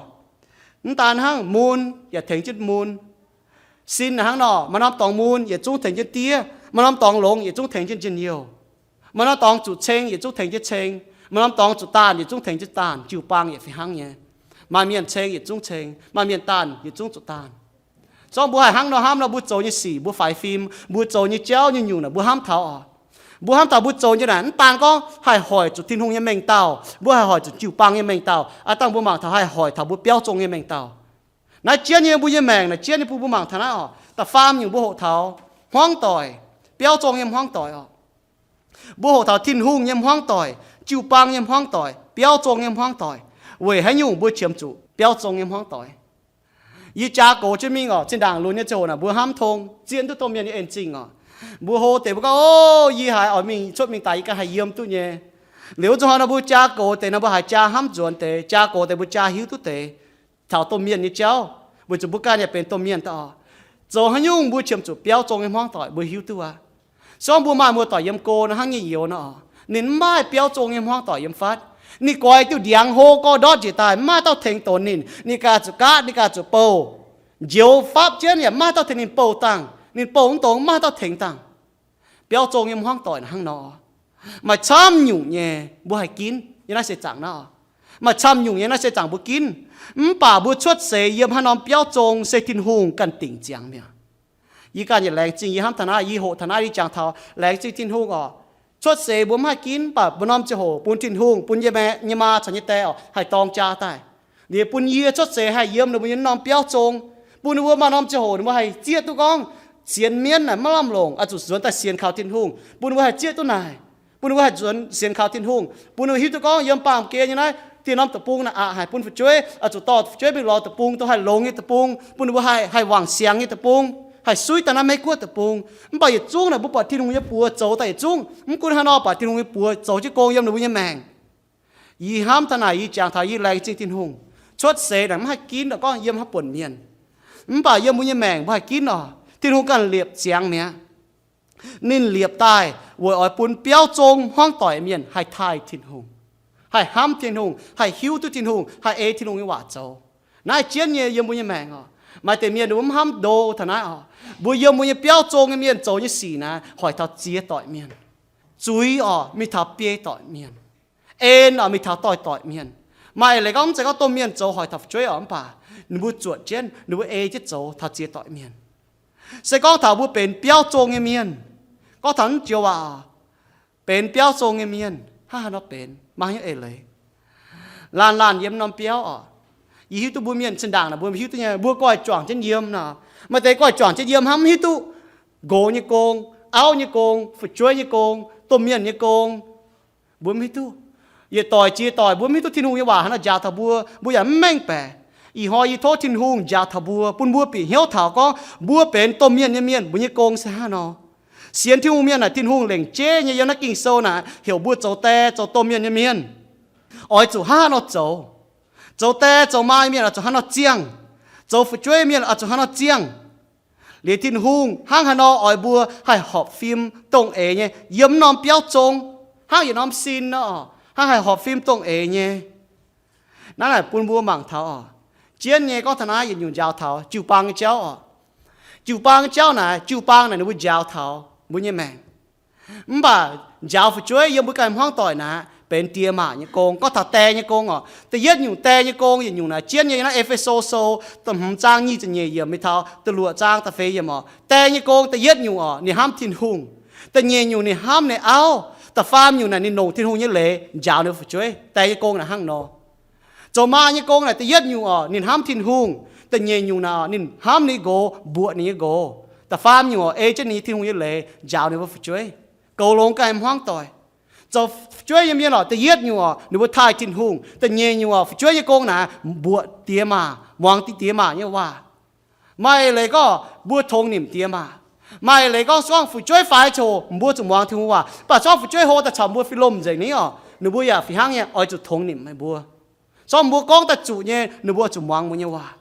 Mv daan hnangv, mun yaac tengx jienv mun. Sin hnangv nor, maaih norm dorngx mun yietc zungv tengx jienv diev, maaih norm dorngx longx yietc zungv tengx jienv njien-youh. Maaih norm dorngx zuqc ceng yietc zungv tengx jienv ceng, maaih norm dorngx zuqc daanh yietc zungv tengx jienv daanh, jiu-baang yaac fih hnangv nyei. Maaih mienh ceng yietc zungv ceng, maaih mienh daanh yietc zungv zuqc daanh. Zorngv mbuo haih hnangv nor hnamv nor, mbuo zoux nyei sic, mbuo faix fim, mbuo zoux nyei jauv nyei nyungc naaic, mbuo hnamv taux oc. Mbuo hnamv taux mbuo zoux nyei naaic, mv daan gorngv haih hoic zuqc Tin-Hungh nyei mengh dauh, mbuo haih hoic zuqc jiu-baang nyei mengh dauh, aa dangh mbuo mangc taux haih hoic taux mbuo biauv zong nyei mengh dauh. Naaiv jienv nyei mbuo nyei maengc naaic, jienv nyei bun mbuo mangc taux naaiv oc, da'faam nyungc mbuo hoqc taux hmuangv doic, biauv zong nyei hmuangv doic oc. Mbuo hoqc taux Tin-Hungh nyei hmuangv doic, jiu-baang nyei hmuangv doic, biauv zong nyei hmuangv doic. Weic haaix nyungc mbuo qiemx zuqc biauv zong nyei hmuangv doic? Yie jaa gox jienv mingh oc, zinh ndaangc lunx nyei ziangh hoc naaic mbuo hnamv tong, zien duqv domh mienh nyei en zingh oc. Mbuo hlo deix mbuo gorngv, o, yie haiz oix mingh cuotv mingh daaih yie ganh haih yiem duqv nyei. Liuz wuov zanc hnoi nor mbuo jaa gox deix nor mbuo haiz jaa hnamv nzuonx deix, jaa gox deix mbuo jaa hiuv duqv deix taux domh mienh nyei jauv, weic zuqc mbuo ganh yaac benx domh mienh daaih oc. Zoux haaix nyungc mbuo qiemx zuqc biauv zong nyei hmuangv doic mbuo hiuv duqv aqv. Se gorngv mbuo maaih muoz-doic yiem go nor hnangv nyei youz nor, ninh mv maaih biauv zong nyei hmuangv doic yiem fatv. Ninh goix diuh ndiangx hlo gorx ndortv njiec daaih, mv maaih dauh tengx donx ninh. Ninh ganh zuqc gaatv, ninh ganh zuqc bouh. Njoux fapv jienv yaac mv maaih dauh tengx ninh bouh dangh. Ninh bouh mv dongz, mv maaih dauh tengx dangh. Biauv zong nyei hmuangv doic hnangv nor. Maaih camv nyungc nyei mbuo haih ginv yiem naaiv seix zaangc naaiv oc. Maaih camv nyungc nyei naaiv seix zaangc mbuo ginv. Mv baac mbuo cuotv seix yiem haaix norm biauv zong se Tin-Hungh ganh dingc ziangx mi'aqv. Yie ganh yietc laengz zingh yie hnamv taux naaiv, yie hoqc taux naaiv yie jangx taux laengz zingh Tin-Hungh oc. Cuotv seix mbuo mv haih ginv, mv baac mbuo norm ziangh hoc bun Tin-Hungh, bun yie nyei maa caux nyei die oc, haih dorng jaa daaih. Liuz bun yie cuotv seix haih yiem ninh mbuo nyei norm biauv zong, bun ninh mbuo maaih norm ziangh hoc ninh mbuo haih zieqv duqv gorngv sienx mienv naaic maiv lamh longc, oix zuqc nzuonx daaih sienx kaux Tin-Hungh, bun ninh mbuo haih zieqv duqv naaic, bun ninh mbuo haih nzuonx sienx kaux Tin-Hungh, bun ninh mbuo hiuv duqv gorngv yiem baamh gen nyei naaiv, dieh norm deic-bung naaic aqc haic bun fu'jueiv, oix zuqc dorh fu'jueiv mingh lorz deic-bung, dorh haih longx nyei deic-bung, bun ninh mbuo haih, haih wangc siangx nyei deic-bung, haih suiv daaih naaiv Meiv-Guoqv deic-bung. Mv baac yietc zungv naaic mbuo buatc Tin-Hungh nyei buoz zoux daaih yietc zungv, mv gunv haaix nor buatc Tin-Hungh nyei buoz zoux jienv gong yiem ninh mbuo nyei maengc. Yie hnamv taux naaic yie jangx taux yie laengz zingh Tin-Hungh. Cuotv seix naaic mv haih ginv oc, gorngv yiem haaix buonc mienh. Mv baac yiem mbuo nyei maengc mbuo haih ginv oc. Tin-Hungh ganh liepc ziangx mi'aqv. Ninh liepc daaih weic oix bun biauv zong hmuangv doic mienh haih taaih Tin-Hungh, haih hnamv Tin-Hungh, haih hiuv duqv Tin-Hungh, haih ei Tin-Hungh nyei waac zoux. Naaiv jienv nyei yiem mbuo nyei maengc oc. Maaih deix mienh ninh mbuo mv hnamv ndo taux naaiv oc. Mbuo yiem mbuo nyei biauv zong nyei mienh zoux nyei sic naaiv hoic taux ziex doic mienh. Zuiz oc mingh taux biei doic mienh. En oc mingh taux doix-doic mienh. Maaih leiz gorngv mv zeiz gorngv domh mienh zoux hoic taux fu'jueiv oc, mv baac ninh mbuo zuotc jienv, ninh mbuo ei jienv zoux taux ziex doic mienh. Se gorngv taux mbuo benx biauv zong nyei mienh, gorngv taux naaiv joux waac oc, benx biauv zong nyei mienh hnangv haaix nor benx, maaih haaix nyungc eix leiz? Laanh laanh yiem norm biauv oc. Yie hiuv duqv mbuo mienh zinh ndaangc naaic mbuo hiuv duqv nyei, mbuo goiv juangc jienv yiem nor. Maaih deix goiv juangc jienv yiem hnangv mv hiuv duqv nqox nyei gong, auv nyei gong, fu'jueiv nyei gong, domh mienh nyei gong. Mbuo mv hiuv duqv. Yietc doic jiex doic mbuo mv hiuv duqv Tin-Hungh nyei waac haaix nor njaaux taux mbuo, mbuo yaac mv mengh baeqc. Ih hnoi yie tov Tin-Hungh njaaux taux mbuo, bun mbuo bieqc hnyouv taux gorngv mbuo benx domh mienh nyei mienh, mbuo nyei gong se hnangv nor. Sienx Tin-Hungh mienh naaic, Tin-Hungh lengc jeiv nyei yiem naaiv Ging-Sou naaic heuc mbuo zoux die zoux domh mienh nyei mienh, oix zuqc hnangv haaix nor zoux. Zoux die zoux maa mienh oix zuqc hnangv haaix nor ziangh. Zoux fu'jueiv mienh oix zuqc hnangv haaix nor ziangh. Liuz Tin-Hungh hnangv haaix nor oix mbuo haih horpc fim dongh eix nyei yiem norm biauv zong, hnangv yietc norm sin nor, hnangv haih horpc fim dongh eix nyei. Naaiv naaic bun mbuo mangc taux oc. Jienv nyei gorngv taux naaiv yietc nyungc njaaux taux jiu-baang nyei jauv oc. Jiu-baang nyei jauv naaic, jiu-baang naaic ninh mbuo njaaux taux mbuo nyei maengc. Mv baac njaaux fu'jueiv yiem mbuo ganh hmuangv doic naaic benx diex maac nyei gong. Gorngv taux die nyei gong oc, da'yietv nyungc die nyei gong yietc nyungc naaic jienv nyei naaiv E^fe^so Sou da'hmz zaang nyic ziepc nyeic yiemc mingh taux da'luoqc zaang da'feix yiemc oc. Die nyei gong da'yietv nyungc oc, ninh hnamv Tin-Hungh. Da'nyeic nyungc ninh hnamv ninh auv. Da'faam nyungc naaic ninh longc Tin-Hungh nyei leiz njaaux ninh fu'jueiv. Die nyei gong naaic hnangv nor. Zoux maa nyei gong naaic da'yietv nyungc oc, ninh hnamv Tin-Hungh. Da'nyeic nyungc naaic oc, ninh hnamv ninh nqox, mbuoqc ninh nyei nqox. Da'faam nyungc oc, ei jienv ninh Tin-Hungh nyei leiz njaaux ninh mbuo fu'jueiv, goux longx ganh hmuangv doic. Zoux fu'jueiv nyei mienh oc, da'yietv nyungc oc, ninh mbuo taaih Tin-Hungh. Da'nyeic nyungc oc, fu'jueiv nyei gong naaic mbuoqc diex maac, muangx diex maac nyei waac. Maaih leiz gorngv mbuo tongx nimc diex maac. Maaih leiz gorngv, gorngv fu'jueiv faix ziangh hoc mbuo zuqc muangx Tin-Hungh waac. Mv baac gorngv fu'jueiv hlo daaih caux mbuo fih lomh nzengc ni oc, ninh mbuo yaac fih hnangv nyei oix zuqc tongx nimc meih mbuo. Zorqv mbuo gorngv daaih zuqc nyei, ninh mbuo zuqc muangx mbuo nyei waac.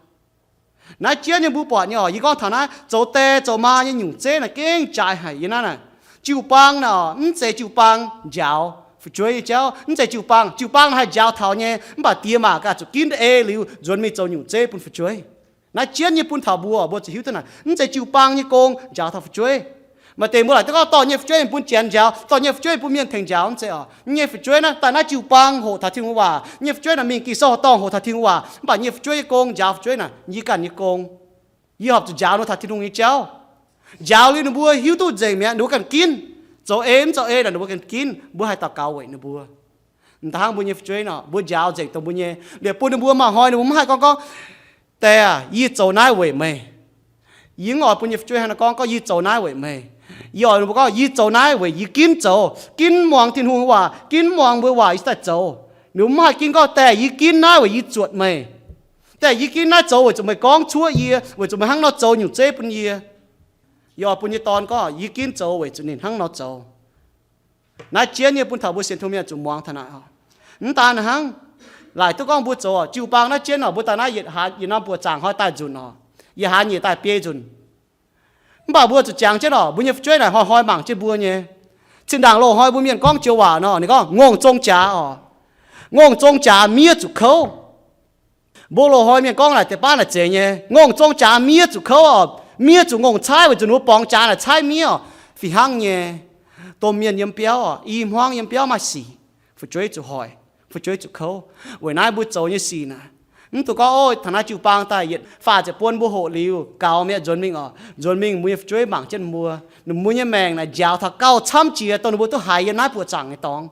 Naaiv jienv nyei mbuo buatc nyei oc, yie gorngv taux naaiv zoux die zoux maa nyei nyungc zeiv naaic gengh jaaix haic. Yie naaiv naaic, jiu-baang naaic, mv zeiz jiu-baang njaaux fu'jueiv nyei jauv, mv zeiz jiu-baang. Jiu-baang naaic haih njaaux taux nyei, mv baac diex maac ganh zuqc ginv ei liuz nzuonx mingh zoux nyungc zeiv bun fu'jueiv. Naaiv jienv nyei bun taux mbuo, mbuo zuqc hiuv duqv naaic, mv zeiz jiu-baang nyei gong njaaux taux fu'jueiv. Maaih deix mbuo laaic duqv gorngv dorh nyei fu'jueiv bun janx njaaux, dorh nyei fu'jueiv bun mienh tengx njaaux, mv zeiz oc. Nyei fu'jueiv naaiv daaih naaiv jiu-baang hoqc taux Tin-Hungh waac, nyei fu'jueiv naaic mingh Ging-Sou dorngh hoqc taux Tin-Hungh waac, mv baac nyei fu'jueiv nyei gong njaaux fu'jueiv naaic, yie ganh nyei gong. Yie horpc zuqc njaaux ninh taux Tin-Hungh nyei jauv. Njaaux liuz ninh mbuo hiuv duqv nzengc mi'aqv, ninh mbuo ganh ginv. Zoux ei mv zoux ei naaic ninh mbuo ganh ginv, mbuo haih daux gaux weic ninh mbuo. Mv daan hnangv mbuo nyei fu'jueiv nor, mbuo njaaux nzengc dongh mbuo nyei. Liuz bun ninh mbuo maaih hnoi ninh mbuo mv haih gorngv gorngv, Die aah, yie zoux naaiv weic meih. Yie mv oix bun nyei fu'jueiv hnangv naaiv gorngv, gorngv yie zoux naaiv weic meih. Yie oix ninh mbuo gorngv, yie zoux naaiv weic yie ginv zoux, ginv muangx Tin-Hungh waac, ginv muangx mbuo waac yie cingx daaih zoux. Ninh mbuo mv haih ginv gorngv, Die aah, yie ginv naaiv weic yie zuotc meih. Die aah, yie ginv naaiv zoux weic zuqc meih gorngv cuoqv yie, weic zuqc meih hnangv nor zoux nyungc zeiv bun yie. Yie oix bun nyei dorn gorngv, yie ginv zoux weic zuqc ninh hnangv nor zoux. Naaiv jienv nyei bun taux mbuo sienx Tin-Hungh mienh zuqc muangx taux naaic oc. Mv daan hnangv, laaic duqv gorngv mbuo zoux oc, jiu-baang naaiv jienv oc, mbuo daaih naaiv yietc haa, yietc norm buoqc zaangc hnoi daaih nzunc oc, yietc haa nyeic daaih biei nzunc. Mv baac mbuo zuqc jangx jienv oc, mbuo nyei fu'jueiv naaic hnoi-hnoi mangc jienv mbuo nyei. Zinh ndaangc loz-hnoi mbuo mienh gorngv joux waac nor, ninh gorngv, ngongh zong jaax oc. Ngongh zong jaax miev zuqc kouv. Mbuo loz-hnoi mienh gorngv naaic deix baav naaic zeiz nyei, ngongh zong jaax miev zuqc kouv oc. Miev zuqc ngongh caaiv weic zuqc ninh mbuo borngz jaax naaic caaiv miev oc. Fih hnangv nyei, domh mienh yiem biauv oc, i hmuangv yiem biauv maaih sic, fu'jueiv zuqc hoic, fu'jueiv zuqc kouv. Weic naaiv mbuo zoux nyei sic naaic, mv dungx gorngv, Ov, taux naaiv jiu-baang daaih yietc faah ziepc buonc mbuo hoqc liuz gaux mi'aqv, nzuonx mingh oc. Nzuonx mingh mbuo nyei fu'jueiv mangc jienv mbuo, ninh mbuo nyei maengc naaic njaaux taux gauh camv jiex dongh ninh mbuo duqv haiz yiem naaiv buoqc zaangc nyei dorngx.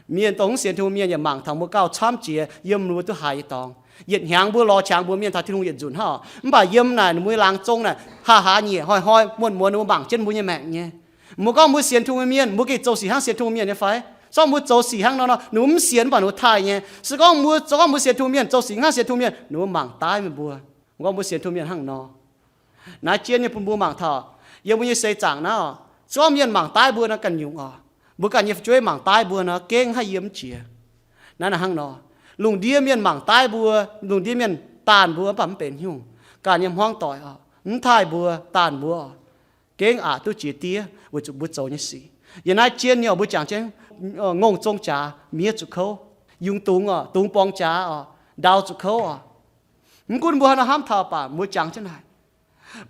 Mienh dongh mv sienx Tin-Hungh mienh yaac mangc taux mbuo gauh camv jiex yiem ninh mbuo duqv haiz nyei dorngx. Yietc hnyangx mbuo lorz qangx mbuox mienh taux Tin-Hungh yietc nzunc hnangv oc. Mv baac yiem naaic ninh mbuo laangz zong naaic, haa haa nyieqc hnoi-hnoi muonz-muonz ninh mbuo mangc jienv mbuo nyei maengc nyei. Mbuo gorngv mbuo sienx Tin-Hungh mienh, mbuo gengh zoux sic hnangv sienx Tin-Hungh mienh nyei fai? Se gorngv mbuo zoux sic hnangv nor nor, ninh mbuo mv sienx mv baac ninh mbuo taaih nyei. Se gorngv mbuo, se gorngv mbuo sienx Tin-Hungh mienh zoux sic hnangv sienx Tin-Hungh mienh, ninh mbuo mangc daaih meih mbuo. Mbuo gorngv mbuo sienx Tin-Hungh mienh hnangv nor. Naaiv jienv nyei bun mbuo mangc taux, yiem mbuo nyei seix zaangc naaiv oc, se gorngv mienh mangc daaih mbuo nor ganh nyungc oc. Mbuo ganh nyei fu'jueiv mangc daaih mbuo nor gengh haih yiem mv jiex. Naaiv naaic hnangv nor, lungh ndiev mienh mangc daaih mbuo, lungh ndiev mienh daanh mbuo mv baac mv benx haaix nyungc. Ganh nyei hmuangv doic oc, mv taaih mbuo, daanh mbuo oc, gengh aqc duqv jiex diev weic zuqc mbuo zoux nyei sic. Yiem naaiv jienv nyei oc, mbuo jangx jienv ngongh zong jaax miev zuqc kouv, yungz dungz oc, dungz borngz jaax oc, ndau zuqc kouv oc. Mv gunv mbuo haaix nor hnamv taux baac mbuo jangx jienv naaic,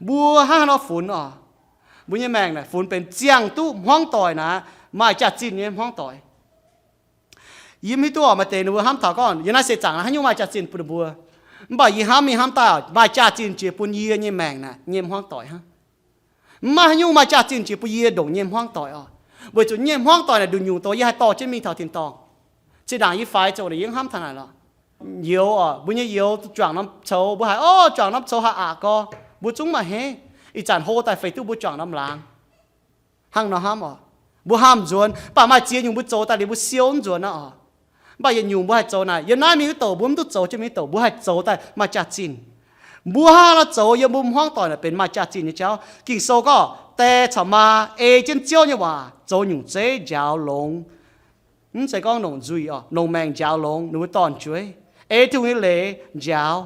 mbuo hnangv haaix nor funx oc? Mbuo nyei maengc naaic funx benx ziangh duqv hmuangv doic naaic, maaih jaax-zinh nyei hmuangv doic. Yie mv hiuv duqv oc, maaih deix ninh mbuo hnamv taux gorngv yiem naaiv seix zaangc naaic haaix nyungc maaih jaax-zinh bun ninh mbuo. Mv baac yie hnamv, yie hnamv daaih maaih jaax-zinh jiex bun yie nyei maengc naaic nyei hmuangv doic hnangv. Mv maaih haaix nyungc maaih jaax-zinh jiex bun yie ndongc nyei hmuangv doic oc. Weic zuqc nyei hmuangv doic naaic nduqc nyungc doz yie haih dorh jienv mingh taux tin-dorngh. Zinh ndaangc yie faix zoqc naaic yie hnamv taux naaic lorqc. Youz oc, mbuo nyei youz juangc norm coux, mbuo haiz, Ov, juangc norm coux haih aqc gorx, mbuo zungv maaih hengv. Ih zanc hlo daaih feix duqv mbuo juangc norm laangz. Hnangv nor hnamv oc. Mbuo hnamv nzuonx, mv baac maaih ziex nyungc mbuo zoux daaih liuz mbuo siou mv nzuonx aqv oc. Mv baac yietc nyungc mbuo haih zoux naaic, yiem naaiv mingh wuov douc mbuo mv duqv zoux jienv mingh wuov douc, mbuo haih zoux daaih maaih jaax-zinh. Mbuo hnangv haaix nor zoux yiem mbuo hmuangv doic naaic benx maaih jaax-zinh nyei jauv. Ging-Sou gorngv, Die caux maa ei jienv Ziouv nyei waac zoux nyungc zeiv njaaux longx. Mv zeiz gorngv longc nzuih oc, longc maengc njaaux longx ninh mbuo dorn-jueiv, ei Tin-Hungh nyei leiz njaaux.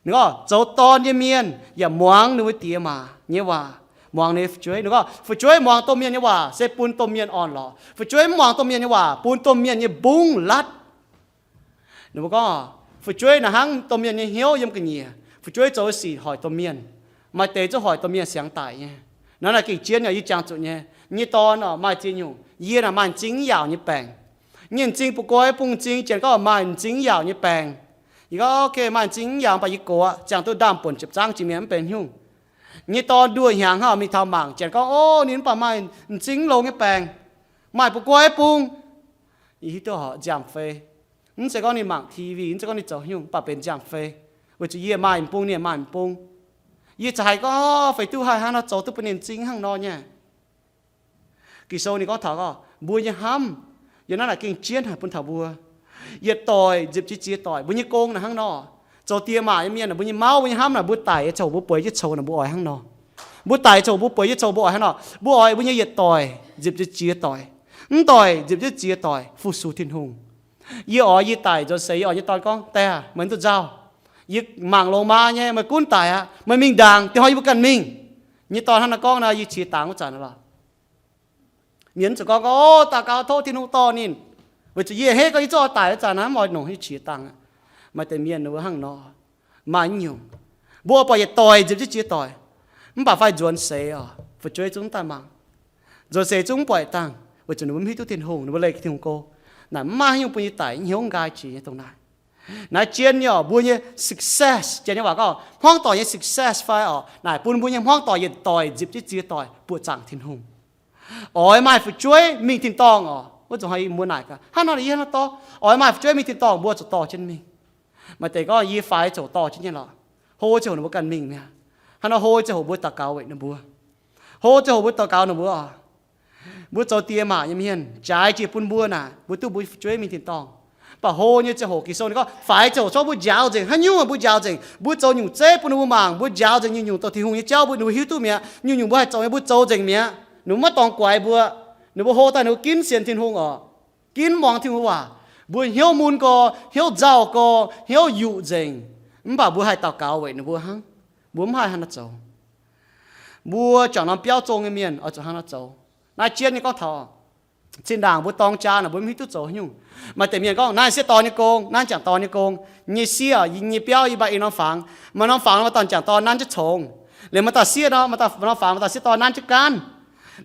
Ninh gorngv zoux dorn nyei mienh yaac muangx ninh mbuo diex maac nyei waac, muangx ninh nyei fu'jueiv. Ninh gorngv fu'jueiv muangx domh mienh nyei waac se bun domh mienh orn-lorqc. Fu'jueiv mv muangx domh mienh nyei waac bun domh mienh nyei mbungv latv. Ninh mbuo gorngv fu'jueiv naaic hnangv domh mienh nyei hnyouv yiem ga'nyiec. Fu'jueiv zoux sic hoic domh mienh. Maaih deix zungv hoic domh mienh siangx daic nyei. Naaiv naaic gengh jienv yaac yie jangx zuqc nyei. Yie nyei dorn oc maaih ziex nyungc. Yie naaic maaih m'zing mv yaauc nyei baengc. Yie nyei m'zing bun guai bung m'zing janx gorngv maaih m'zing mv yaauc nyei baengc. Yie gorngv, Ok, maaih m'zing mv yaauc mv baac yie gox, ziangh duqv ndaamv-buonc ziepc zangv jiex mi'aqv mv benx haaix nyungc. Yie nyei dorn nduoh hnyangx hnangv mingh taux mangc janx gorngv, Ov, ninh mv baac maaih m'zing mv longx nyei baengc, maaih bun guai bung. Yie hiuv duqv horpc nziaamv-fei. Mv zeiz gorngv ninh mangc TV, mv zeiz gorngv ninh zoux haaix nyungc, mv baac benx nziaamv-fei. Weic zuqc yie maaih m'bung, ninh maaih m'bung. Yie za'gengh gorngv, Ov, feix duqv haaix hnangv nor zoux duqv bun ninh m'zing hnangv nor nyei. Ging-Sou ninh gorngv taux gorngv mbuo nyei hnamv yiem naaiv naaic gengh jienv haic bun taux mbuo. Yietc doic nzipc jiez ziex doic, mbuo nyei gong naaic hnangv nor. Zoux diex maac nyei mienh naaic, mbuo nyei mauv, mbuo nyei hnamv naaic, mbuo daic nyei coux, mbuo bueix jienv coux naaic, mbuo oix hnangv nor. Mbuo daic coux, mbuo bueix jienv coux, mbuo oix hnangv nor. Mbuo oix mbuo nyei yietc doic nzipc jiez ziex doic, mv doic nzipc jiez ziex doic fu-sux Tin-Hungh. Yie oix yie daic nzuonx seix, yie oix nyei dorn gorngv, Die aah, meih mv duqv nzauh. Yie mangc longx maa nyei, meih gunv daic aqv. Meih mingh ndaangc, diex hnoi yie mbuo ganh mingh. Nyei dorn hnangv naaiv gorngv nor, yie qiex dangx wuov zanc lorqc. Mienh zuqc gorngv, O, daux gaux tov Tin-Hungh dorh ninh, weic zuqc yie a'hneiv gorngv yie zungv oix daic wuov zanc naaiv, mv oix nongc, yie qiex dangx aqv. Maaih deix mienh ninh mbuo hnangv nor, maaih nyungc, mbuo buatc yietc doic nzipc jienv ziex doic, mv baac fai nzuonx seix oc, fu'jueiv zungv mv daaih mangc. Nzuonx seix zungv mv buatc dangh, weic zuqc ninh mbuo mv hiuv duqv Tin-Hungh, ninh mbuo leih Tin-Hungh go. Naaic mv maaih haaix nyungc bun yie daic hnyouv nqaai jiex nyei dongh naaic. Naaiv jien nyei oc, mbuo nyei success, janx nyei waac gorngv hmuangv doic nyei success fai oc, naaic bun mbuo nyei hmuangv doic yietc doic nzipc jienv ziex doic buoqc zaangc Tin-Hungh. Oix maaih fu'jueiv mingh tin-dorngh oc, wuov zuqc hnoi mbuo naaic gaax, hnangv nor yie hnangv nor dorh, oix maaih fu'jueiv mingh tin-dorngh mbuo zuqc dorh jienv mingh. Maaih deix gorngv yie faix zoux dorh jienv nyei lorqc. Hlo ziangh hoc ninh mbuo ganh mingh mi'aqv. Hnangv nor hlo ziangh hoc mbuo daux gaux weic ninh mbuo. Hlo ziangh hoc mbuo daux gaux ninh mbuo oc. Mbuo zoux diex maac nyei mienh, jaaix jiex bun mbuo naaic, mbuo duqv mbuo fu'jueiv mingh tin-dorngh. Mv baac hlo nyei ziangh hoc Ging-Sou ninh gorngv faix ziangh hoc corc mbuo njaaux nzengc, haaix nyungc mbuo njaaux nzengc. Mbuo zoux nyungc zeiv bun ninh mbuo mangc, mbuo njaaux nzengc nyungc-nyungc dongh Tin-Hungh nyei jauv mbuo, ninh mbuo hiuv duqv mi'aqv. Nyungc-nyungc mbuo haih zoux nyei mbuo zoux nzengc mi'aqv. Ninh mbuo maiv dorngx guaix mbuo. Ninh mbuo hlo daaih ninh mbuo ginv sienx Tin-Hungh oc, ginv muangx Tin-Hungh waac. Mbuo hnyouv mun gorx, hnyouv nzauh gorx, hnyouv yuqc nzengc. Mv baac mbuo haih daux gaux weic ninh mbuo hnangv. Mbuo mv haih hnangv nor zoux. Mbuo juangc norm biauv zong nyei mienh oix zuqc hnangv nor zoux. Naaiv jien nyei gorngv taux zinh ndaangc mbuo dorng jaa naaic mbuo mv hiuv duqv zoux haaix nyungc. Maaih deix mienh gorngv, naaiv sieqv dorn nyei gong, naaiv m'jangc dorn nyei gong. Nyei sieqv, yie nyei biauv yie maaih i norm fangx. Maaih norm fangx maaih dauh m'jangc dorn nanv jienv congx. Liuz maaih dauh sieqv nor, maaih dauh norm fangx maaih dauh sieqv dorn nanv jienv gaanv.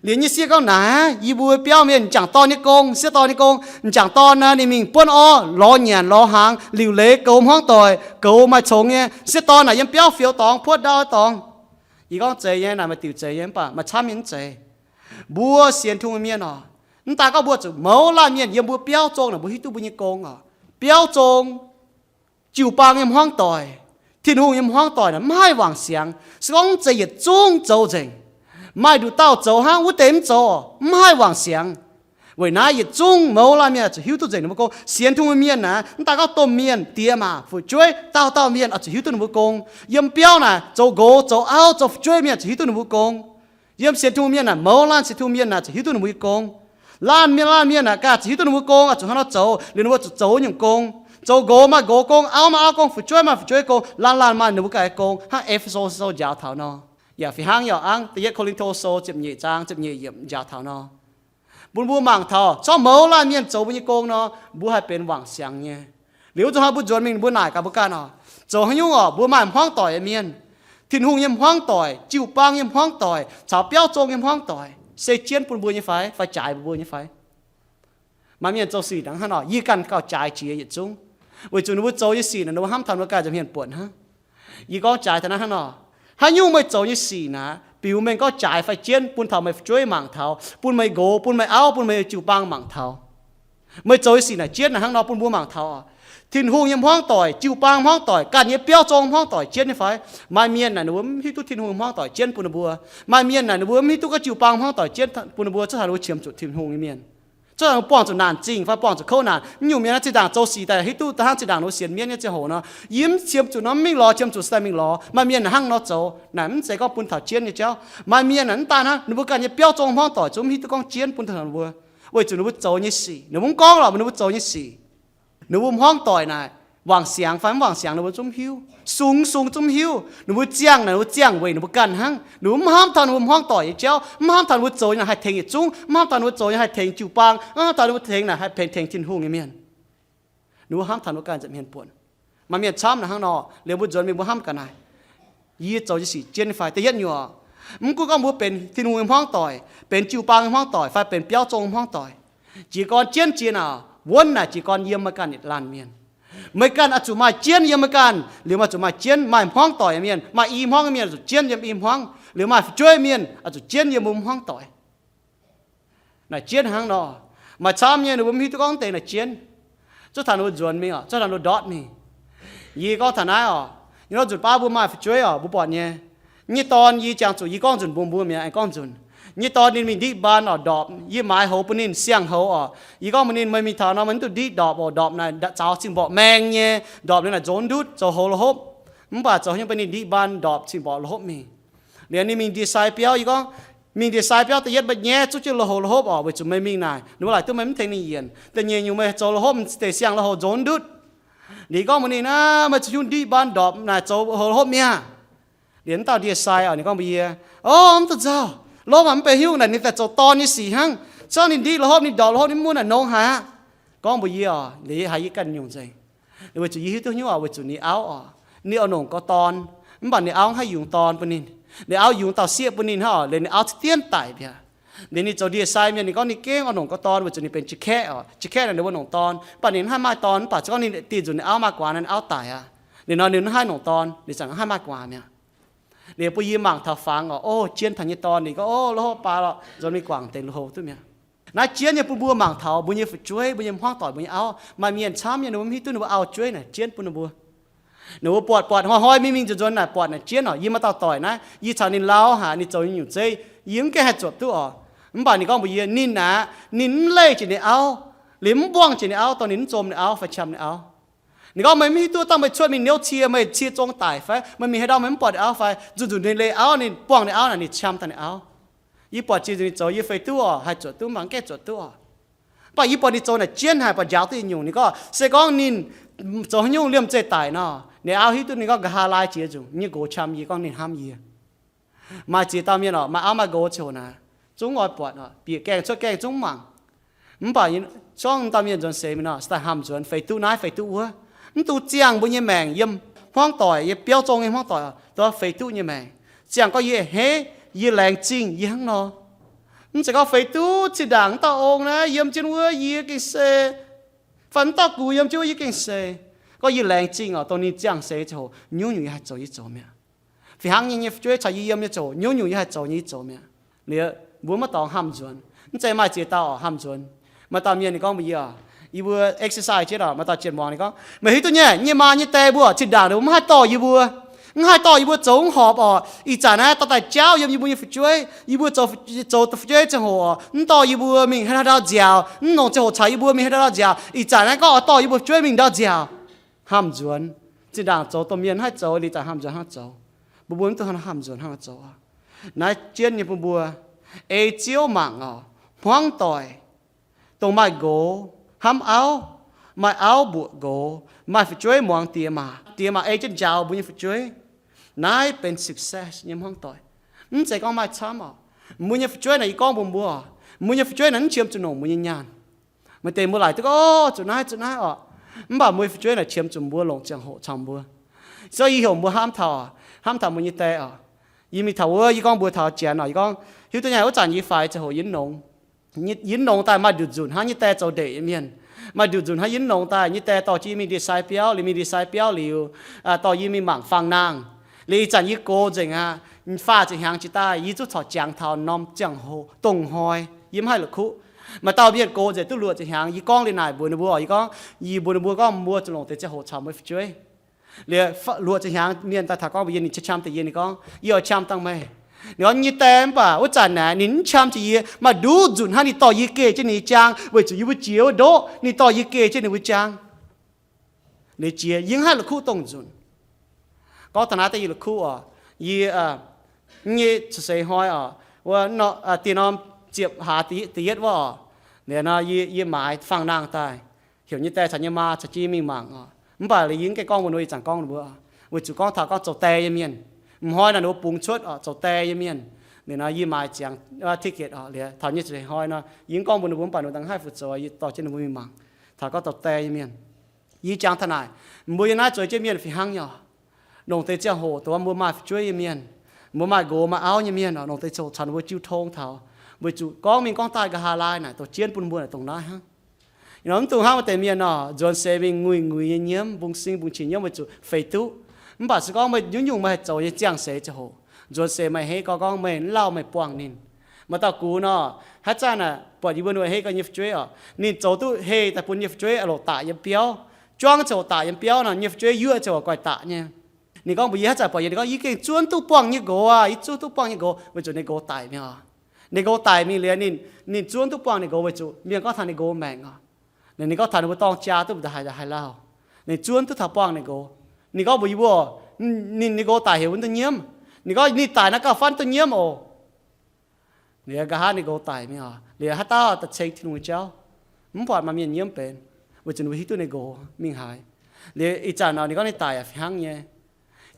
Liuz nyei sieqv gorngv, naaiv yie mbuo biauv mienh m'jangc dorn nyei gong, sieqv dorn nyei gong. M'jangc dorn naaic ninh mingh buonv orv, lorz nyanc lorz hnaangx, liuc leiz goux hmuangv doic, goux maaih congx nyei. Sieqv dorn naaic yiem biauv fioux dorngx, puotv ndau dorngx. Yie gorngv zeiz nyei, naaic maaih diuc zeiz nyei, mv baac maaih camv nyei mv zeiz. Mbuo sienx Tin-Hungh mienh oc, mv daaih gorngv mbuo zuqc mouz laanh mienh yiem mbuo biauv zong naaic mbuo hiuv duqv mbuo nyei gong oc. Biauv zong, jiu-baang nyei hmuangv doic, Tin-Hungh nyei hmuangv doic naaic mv haih wangc siangx. Se gorngv mv zeiz yietc zungv zoux nzengc, maaih nduqc dauh zoux hnangv wuov deix mv zoux, mv haih wangc siangx. Weic naaiv yietc zungv mouz laanh mienh oix zuqc hiuv duqv nzengc ninh mbuo gong. Sienx Tin-Hungh mienh naaic, mv daaih gorngv domh mienh, diex maac, fu'jueiv, dauh dauh mienh oix zuqc hiuv duqv ninh mbuo gong. Yiem biauv naaic zoux nqox zoux auv zoux fu'jueiv mienh oix zuqc hiuv duqv ninh mbuo gong. Yiem sienx Tin-Hungh mienh naaic, mouz laanh sienx Tin-Hungh mienh naaic zuqc hiuv duqv ninh mbuo nyei gong. Laanh mienh, laanh mienh naaic ganh zuqc hiuv duqv ninh mbuo gong, oix zuqc hnangv nor zoux, liuz ninh mbuo zuqc zoux nyungc gong. Zoux nqox maaih nqox gong, auv maaih auv gong, fu'jueiv maaih fu'jueiv gong, laanh laanh maaih ninh mbuo ganh nyei gong. Hnangv E^fe^so Sou njaaux taux nor, yaac fih hnangv yaac hnangv da'yietv Ko^lin^to Sou ziepc nyeic zaang ziepc nyeic yiemc njaaux taux nor, bun mbuo mangc taux corc mouz laanh mienh zoux mbuo nyei gong nor, mbuo haih benx wangc siangx nyei. Liuz wuov zuqc hnoi mbuo nzuonx mingh mbuo naaic gaax mbuo ganh oc, zoux haaix nyungc oc, mbuo maaih hmuangv doic nyei mienh, Tin-Hungh nyei hmuangv doic, jiu-baang nyei hmuangv doic, caux biauv zong nyei hmuangv doic, se jienv bun mbuo nyei fai, fai jaaix mbuo nyei fai? Maaih mienh zoux sic hnangv nor, yie ganh gauh jaaix jiex yietc zungv, weic zuqc ninh mbuo zoux nyei sic naaic ninh mbuo hnamv taux ninh mbuo ganh nza'hmien buonc hnangv. Yie gorngv jaaix taux naaiv hnangv nor, haaix nyungc meih zoux nyei sic naaic, biux mengh gorngv jaaix fai jienv bun taux meih fu'jueiv mangc taux, bun meih nqox, bun meih auv, bun meih jiu-baang mangc taux. Meih zoux nyei sic naaic jienv naaic hnangv nor bun mbuo mangc taux oc. Tin-Hungh nyei hmuangv doic, jiu-baang hmuangv doic, ganh nyei biauv zong hmuangv doic jienv nyei fai? Maaih mienh naaic ninh mbuo mv hiuv duqv Tin-Hungh hmuangv doic jienv bun ninh mbuo. Maaih mienh naaic ninh mbuo mv hiuv duqv gorngv jiu-baang hmuangv doic jienv bun ninh mbuo, cuotv taux ninh mbuo qiemx zuqc Tin-Hungh nyei mienh. Cuotv haux buangh zuqc naanc zingh fai buangh zuqc kouv naanc, nyungc mienh naaiv zinh ndaangc zoux sic daaih hiuv duqv da'hnangv zinh ndaangc ninh mbuo sienx mienv nyei ziangh hoc nor, yie mv qiemx zuqc nor mv mingh lorz, qiemx zuqc se daaih mingh lorz. Maaih mienh naaic hnangv nor zoux naaic, mv zeiz gorngv bun taux jienv nyei jauv. Maaih mienh naaic mv daaih hnangv, ninh mbuo ganh nyei biauv zong hmuangv doic zungv mv hiuv duqv gorngv jienv bun taux ninh mbuo, weic zuqc ninh mbuo zoux nyei sic, ninh mbuo mv gorngv lorqc, ninh mbuo zoux nyei sic. Ninh mbuo hmuangv doic naaic wangc siangx fai mv wangc siangx ninh mbuo zungv mv hiuv, sung sung zungv mv hiuv. Ninh mbuo ziangh naaic ninh mbuo ziangh weic ninh mbuo ganh hnangv. Ninh mbuo mv hnamv taux ninh mbuo hmuangv doic nyei jauv, mv hnamv taux ninh mbuo zoux nyei naaic haih tengx yietc zungv, mv hnamv taux ninh mbuo zoux nyei haih tengx jiu-baang, mv hnamv taux ninh mbuo tengx naaic haih tengx Tin-Hungh nyei mienh. Ninh mbuo hnamv taux ninh mbuo ganh nza'hmien buonc. Maaih mienh camv naaic hnangv nor, liuz mbuo nzuonx mingh mbuo hnamv ga'naaiv, yie zoux nyei sic jienv nyei fai? Da'yietv nyungc, mv gunv gorngv mbuo benx Tin-Hungh nyei hmuangv doic, benx jiu-baang nyei hmuangv doic fai benx biauv zong hmuangv doic, jiez gorn jienv jiex naaic, wuonv naaic jiez gorn yiem meih ganh yietc laanh mienh. Meih ganh oix zuqc maaih jienv yiem meih ganh, liuz meih zuqc maaih jienv maaih hmuangv doic mienh, maaih i hmuangv mienh oix zuqc jienv yiem i hmuangv, liuz maaih fu'jueiv mienh oix zuqc jienv yiem mbuo hmuangv doic. Naaic jienv hnangv nor, maaih camv nyei ninh mbuo mv hiuv duqv gorngv deix naaic jienv. Cuotv taux ninh mbuo nzuonx mingh oc, cuotv taux ninh mbuo ndortv mingh. Yie gorngv taux naaiv oc, nyei nor nzunc baav mbuo maaih fu'jueiv oc, mbuo buatc nyei. Nyei dorn yie jangx zuqc yie gorngv nzunc mbuo mbuo mi'aqv, aengx gorngv nzunc. Nyei dorn ninh mingh ndiqv mbaan oc, ndorpc, yie maaiz houx bun ninh siang-houx oc. Yie gorngv mbuox ninh, meih mingh taux nor meih mv dungx ndiqv ndorpc oc, ndorpc naaic zaux cing-mborqc maeng nyei, ndorpc liuz naaic nzonx ndutv zoux houx la'hopv. Mv baac zoux haaix nyungc bun ninh ndiqv mbaan ndorpc cing-mborqc la'hopv mingh. Liuz ninh mingh ndie-sai biauv, yie gorngv, Mingh ndie-sai biauv da'yietv mbuo nyaiv zuqc jienv lui-houx lui-hopv oc, weic zuqc meih mingh naaic ninh mbuo laaic duqv meih mv tengx ninh yienc. Da'nyeic nyungc meih zoux lui-hopv deix siang lui-houx nzox ndutv. Liuz gorngv mbuox ninh, Aav, meih zuqc hiuv ndiqv mbaanh ndorpc naaic zoux lui-houx lui-hopv mi'aqv. Liuz wuov dauh ndie-sai oc, ninh gorngv mbuox yie, O, mv dungx nzauh. Lui-hopv mv benx hiuv naaic ninh daaih zoux dorn nyei sic hnangv. Zorqv ninh ndiqv lui-hopv, ninh ndorpc lui-hopv, ninh mv muonv naaic nongx haic aqv. Gorngv mbuox yie oc, liuz yie haiz yie ganh nyungc nzengc. Weic zuqc yie hiuv duqv hnyouv oc, weic zuqc ninh auv oc, ninh oix longc gau dorn, mv baac ninh auv mv haih yungz dorn bun ninh. Ninh auv yungz dauh sieqv bun ninh hnangv oc, liuz ninh auv cingx daic mi'aqv. Liuz ninh zoux ndie-sai mienh, ninh gorngv ninh gengh oix longc gau dorn weic zuqc ninh benx jiex kaeqv oc. Jiex kaeqv naaic ninh mbuo longc dorn, mv baac ninh mv haih maaih dorn, mv baac se gorngv ninh dingh nzunc ninh auv maaih guaax, ninh auv daic aqv. Liuz nor ninh mv haih longc dorn, ninh ziouc mv haih maaih guaax mi'aqv. Liuz bun yie mangc taux fangx oc, o, jien taux nyei dorn, ninh gorngv, O, lui-houx baac lorqc, nzuonx mingh guangc deix lui-houx duqv mi'aqv. Naaiv jien nyei bun mbuo mangc taux mbuo nyei fu'jueiv, mbuo nyei hmuangv doic, mbuo nyei auv, maaih mienh camv nyei ninh mbuo mv hiuv duqv ninh mbuo auv-jueiv naaic jien bun ninh mbuo. Ninh mbuo buatc buatc hnoi-hnoi mingh mingh nzuonx nzuonx naaic buatc naaic jien oc. Yie maaih dauh doic naaiv, yie caux ninh lauh haic, ninh zoux nyungc zeiv, yie mv gaengh haih zuotc duqv oc. Mv baac ninh gorngv mbuox yie, ninh aqv, ninh mv leih jiex ninh auv, liuz mv mbuangh jiex ninh auv, dongh ninh mv zom ninh auv fai qam ninh auv. Ninh gorngv, Meih mv hiuv duqv dangh meih cuotv mingh niouv cie, meih cie zong daic fai meih mingh haaix ndau meih mv buatc ninh auv fai? Nzunc nzunc ninh leih auv, ninh buangh ninh auv naaic, ninh qam daaih ninh auv. Yie buatc jiex nzunc ninh zoux, yie feix duqv oc, haih zuotc duqv mv baac mv gaengh zuotc duqv oc. Mv baac yie buatc ninh zoux naaic jien haic, buatc njaaux duqv yietc nyungc. Ninh gorngv se gorngv ninh zoux haaix nyungc liemh zeih daic nor, ninh auv hiuv duqv ninh gorngv nqa'haav laai jiex zuqc nyei nqox qam yie, gorngv ninh hnamv yie. Maaih ziex dauh mienh oc, maaih auv maaih nqox ziouc naaic, zungv oix buatc oc, bieqc gaengh cuotv gaengh zungv mangc. Mv baac zorngv dauh mienh nzuonx seix mingh nor, se daaih hnamv nzuonx, feix duqv naaiv feix duqv wuov. Mv dungx ziangh mbuo nyei maengc yiem hmuangv doic, yiem biauv zong nyei hmuangv doic, duqv feix duqv nyei maengc. Ziangh gorngv yie a'hneiv, yie laengz zingh yie hnangv nor. Mv zeiz gorngv feix duqv zinh ndaangc mv dauh ong naaiv yiem jienv wuov yie gengh se, fai mv dauh gux yiem jienv wuov yie gengh se. Gorngv yie laengz zingh oc, dongh ninh ziangh seix ziangh hoc nyungc-nyungc yie haih zoux yie zoux mi'aqv. Fih hnangv nyei nyei fu'jueiv caux yie yiem nyei ziangh hoc nyungc-nyungc yie haih zoux nyei yie zoux mi'aqv. Liuz mbuo maiv dorngx hnamv nzuonx. Mv zeiz maaih ziex dauh oc hnamv nzuonx. Maaih dauh mienh ninh gorngv mbuox yie oc, yie mbuo exercise jienv oc, maaih dauh jienv muangx ninh gorngv, Meih hiuv duqv nyei, yie nyei maa nyei die mbuo zinh ndaangc ninh mbuo mv haih dorh yie mbuo, mv haih dorh yie mbuo zoux mv horpc oc. Ih zanc naaiv dorh daaih jauv yiem yie mbuo nyei fu'jueiv, yie mbuo zoux, zoux fu'jueiv ziangh hoc oc, mv dorh yie mbuo mingh haaix ndau nziaauc, mv longc ziangh hoc caux yie mbuo mingh haaix ndau nziaauc. Ih zanc naaiv gorngv oix dorh yie mbuo fu'jueiv mingh ndau nziaauc. Hnamv nzuonx. Zinh ndaangc zoux dongh mienh mv haih zoux, liuz zanc hnamv nzuonx hnangv zoux. Mbuo mbuo mv dungx hnamv nzuonx hnangv zoux. Naaiv jienv nyei bun mbuo ei Ziouv mangc oc, hmuangv doic, dongh maaih nqox hnamv auv, maaih auv mbuoqc nqox, maaih fu'jueiv muangx diex maac, diex maac ei jienv njaaux mbuo nyei fu'jueiv. Naaiv benx success nyei hmuangv doic. Mv zeiz gorngv maaih camv oc. Mbuo nyei fu'jueiv naaic yie gorngv mbuox mbuo oc, mbuo nyei fu'jueiv naaic mv qiemx zuqc nongc mbuo nyei nyaanh. Maaih deix mbuo laaic duqv gorngv, O, zuqc naaiv zuqc naaiv oc. Mv baac mbuo nyei fu'jueiv naaic qiemx zuqc mbuo, longc ziangh hoc caux mbuo. Se gorngv yie heuc mbuo hnamv taux, hnamv taux mbuo nyei die oc. Yie mingh taux wuov, yie gorngv mbuox taux Janx oc, yie gorngv, Hiuv duqv nyei, wuov zanc yie faix ziangh hoc yie mv nongx. Yie mv nongx daaih maaih nduqc nzunc hnangv nyei die zoux ndeic nyei mienh. Maaih nduqc nzunc hnangv yie mv nongx daaih nyei die dorh jienv yie mingh ndie-sai biauv, liuz mingh ndie-sai biauv liuz, dorh yie mingh mangc fangx-nangh. Liuz ih zanc yie gox nzengc aqv. Faah ziepc hnyangx jiex daaih yie zungv corc jangx taux norm ziangh hoc dongh hnoi, yie mv haih la'kuqv. Maaih dauh mienh gox nzengc duqv luoqc ziepc hnyangx. Yie gorngv liuz naaic mbuox ninh mbuo, yie gorngv, yie mbuox ninh mbuo gorngv, Mbuo zuqc longc deix ziangh hoc caux mbuo nyei fu'jueiv. Liuz luoqc ziepc hnyangx mienh daaih taux gorngv mbuox yie, ninh qiex qam deix yie, ninh gorngv, Yie oix qam dangh meih. Ninh gorngv, Yie nyei die mv baac wuov zanc naaic ninh mv qam jiex yie, maaih nduqc nzunc hnangv ninh dorh yie geh jienv ninh nyei jaang, weic zuqc yie mbuo jiex wuov ndoqv, ninh dorh yie geh jienv ninh mbuo jaang. Liuz jiex yie mv haih la'kuqv dongh nzunc. Gorngv taux naaiv daaih yie la'kuqv oc. Yie nyei caux seix hnoi oc, wuov dieh norm ziepc hlaax da'yietv wuov oc, liuz nor yie, yie maaiz fangx-nangh daaih, heuc nyei die caux nyei maa caux jienv mingh mangc oc. Mv baac liuz yie mv gaengh gorngv mbuox ninh mbuo ih zanc gorngv ninh mbuo, weic zuqc gorngv taux gorngv zoux die nyei mienh. M'hnoi naaic ninh mbuo bungx cuotv oc, zoux die nyei mienh. Liuz nor yie maaiz ziangx ticket oc, liuz taux nyei caux seix hnoi nor yie mv gorngv mbuox ninh mbuo, mv baac ninh mbuo dangh haih fu zoux, yie dorh jienv ninh mbuo mingh mangc taux gorngv zoux die nyei mienh. Yie jangx taux naaic, mbuo yiem naaiv zueiz jienv mienh fih hnangv nyei oc. Longc deix ziangh hoc dongh mbuo maaih fu'jueiv nyei mienh, mbuo maaih nqox maaih auv nyei mienh oc, longc deix ziangh hoc caux ninh mbuo jiu tong taux, weic zuqc gorngv mingh gorngv daaih nqa'haav laai naaic dongh jienv bun mbuo naaic dongh naaiv hnangv. Ih nor mv dungx hnangv maaih deix mienh oc, nzuonx seix mingh nguiz-nguiz nyei nyiemv, mbung sing mbung qiex nyiemv weic zuqc feix duqv. Mv baac se gorngv meih nyungc-nyungc meih haih zoux nyei ziangh seix ziangh hoc, nzuonx seix meih a'hneiv gorngv, gorngv meih mv lauh meih buangh ninh. Maaih dauh gux nor, haaix zanc naaic buatc yie mbuo ninh a'hneiv gorngv nyei fu'jueiv oc, ninh zoux duqv heh daaih bun nyei fu'jueiv loc daic yiem biauv. Juangv ziangh hoc daic yiem biauv nor, nyei fu'jueiv yuoqv ziangh hoc guaih daic nyei. Ninh gorngv mbuox yie, haaix zanc buatc yie, ninh gorngv, Yie gengh zuonv duqv buangh nyei nqox aqv, yie zuonv duqv buangh nyei nqox, weic zuqc ninh nqox daic mi'aqv. Ninh nqox daic mingh liuz ninh, ninh zuonv duqv buangh ninh nqox weic zuqc mienh gorngv taux ninh nqox maengc oc. Ninh, ninh gorngv taux ninh mbuo dorng jaa duqv mbu'ndongx haaix, haaix lauh, ninh zuonv duqv taux buangh ninh nqox. Ninh gorngv mbuox yie mbuo, Ninh, ninh nqox daic heuc wuov duqv nyiemv. Ninh gorngv ninh daic naaiv gauh fanh duqv nyiemv oc. Liuz nqa'haav ninh nqox daic mingh oc, liuz haaix dauh daaih ceng Tin-Hungh nyei jauv, mv buatc maaih mienh nyiemv benx, weic zuqc ninh mbuo hiuv duqv ninh nqox mingh haaix. Liuz ih zanc oc, ninh gorngv ninh daic yaac fih hnangv nyei.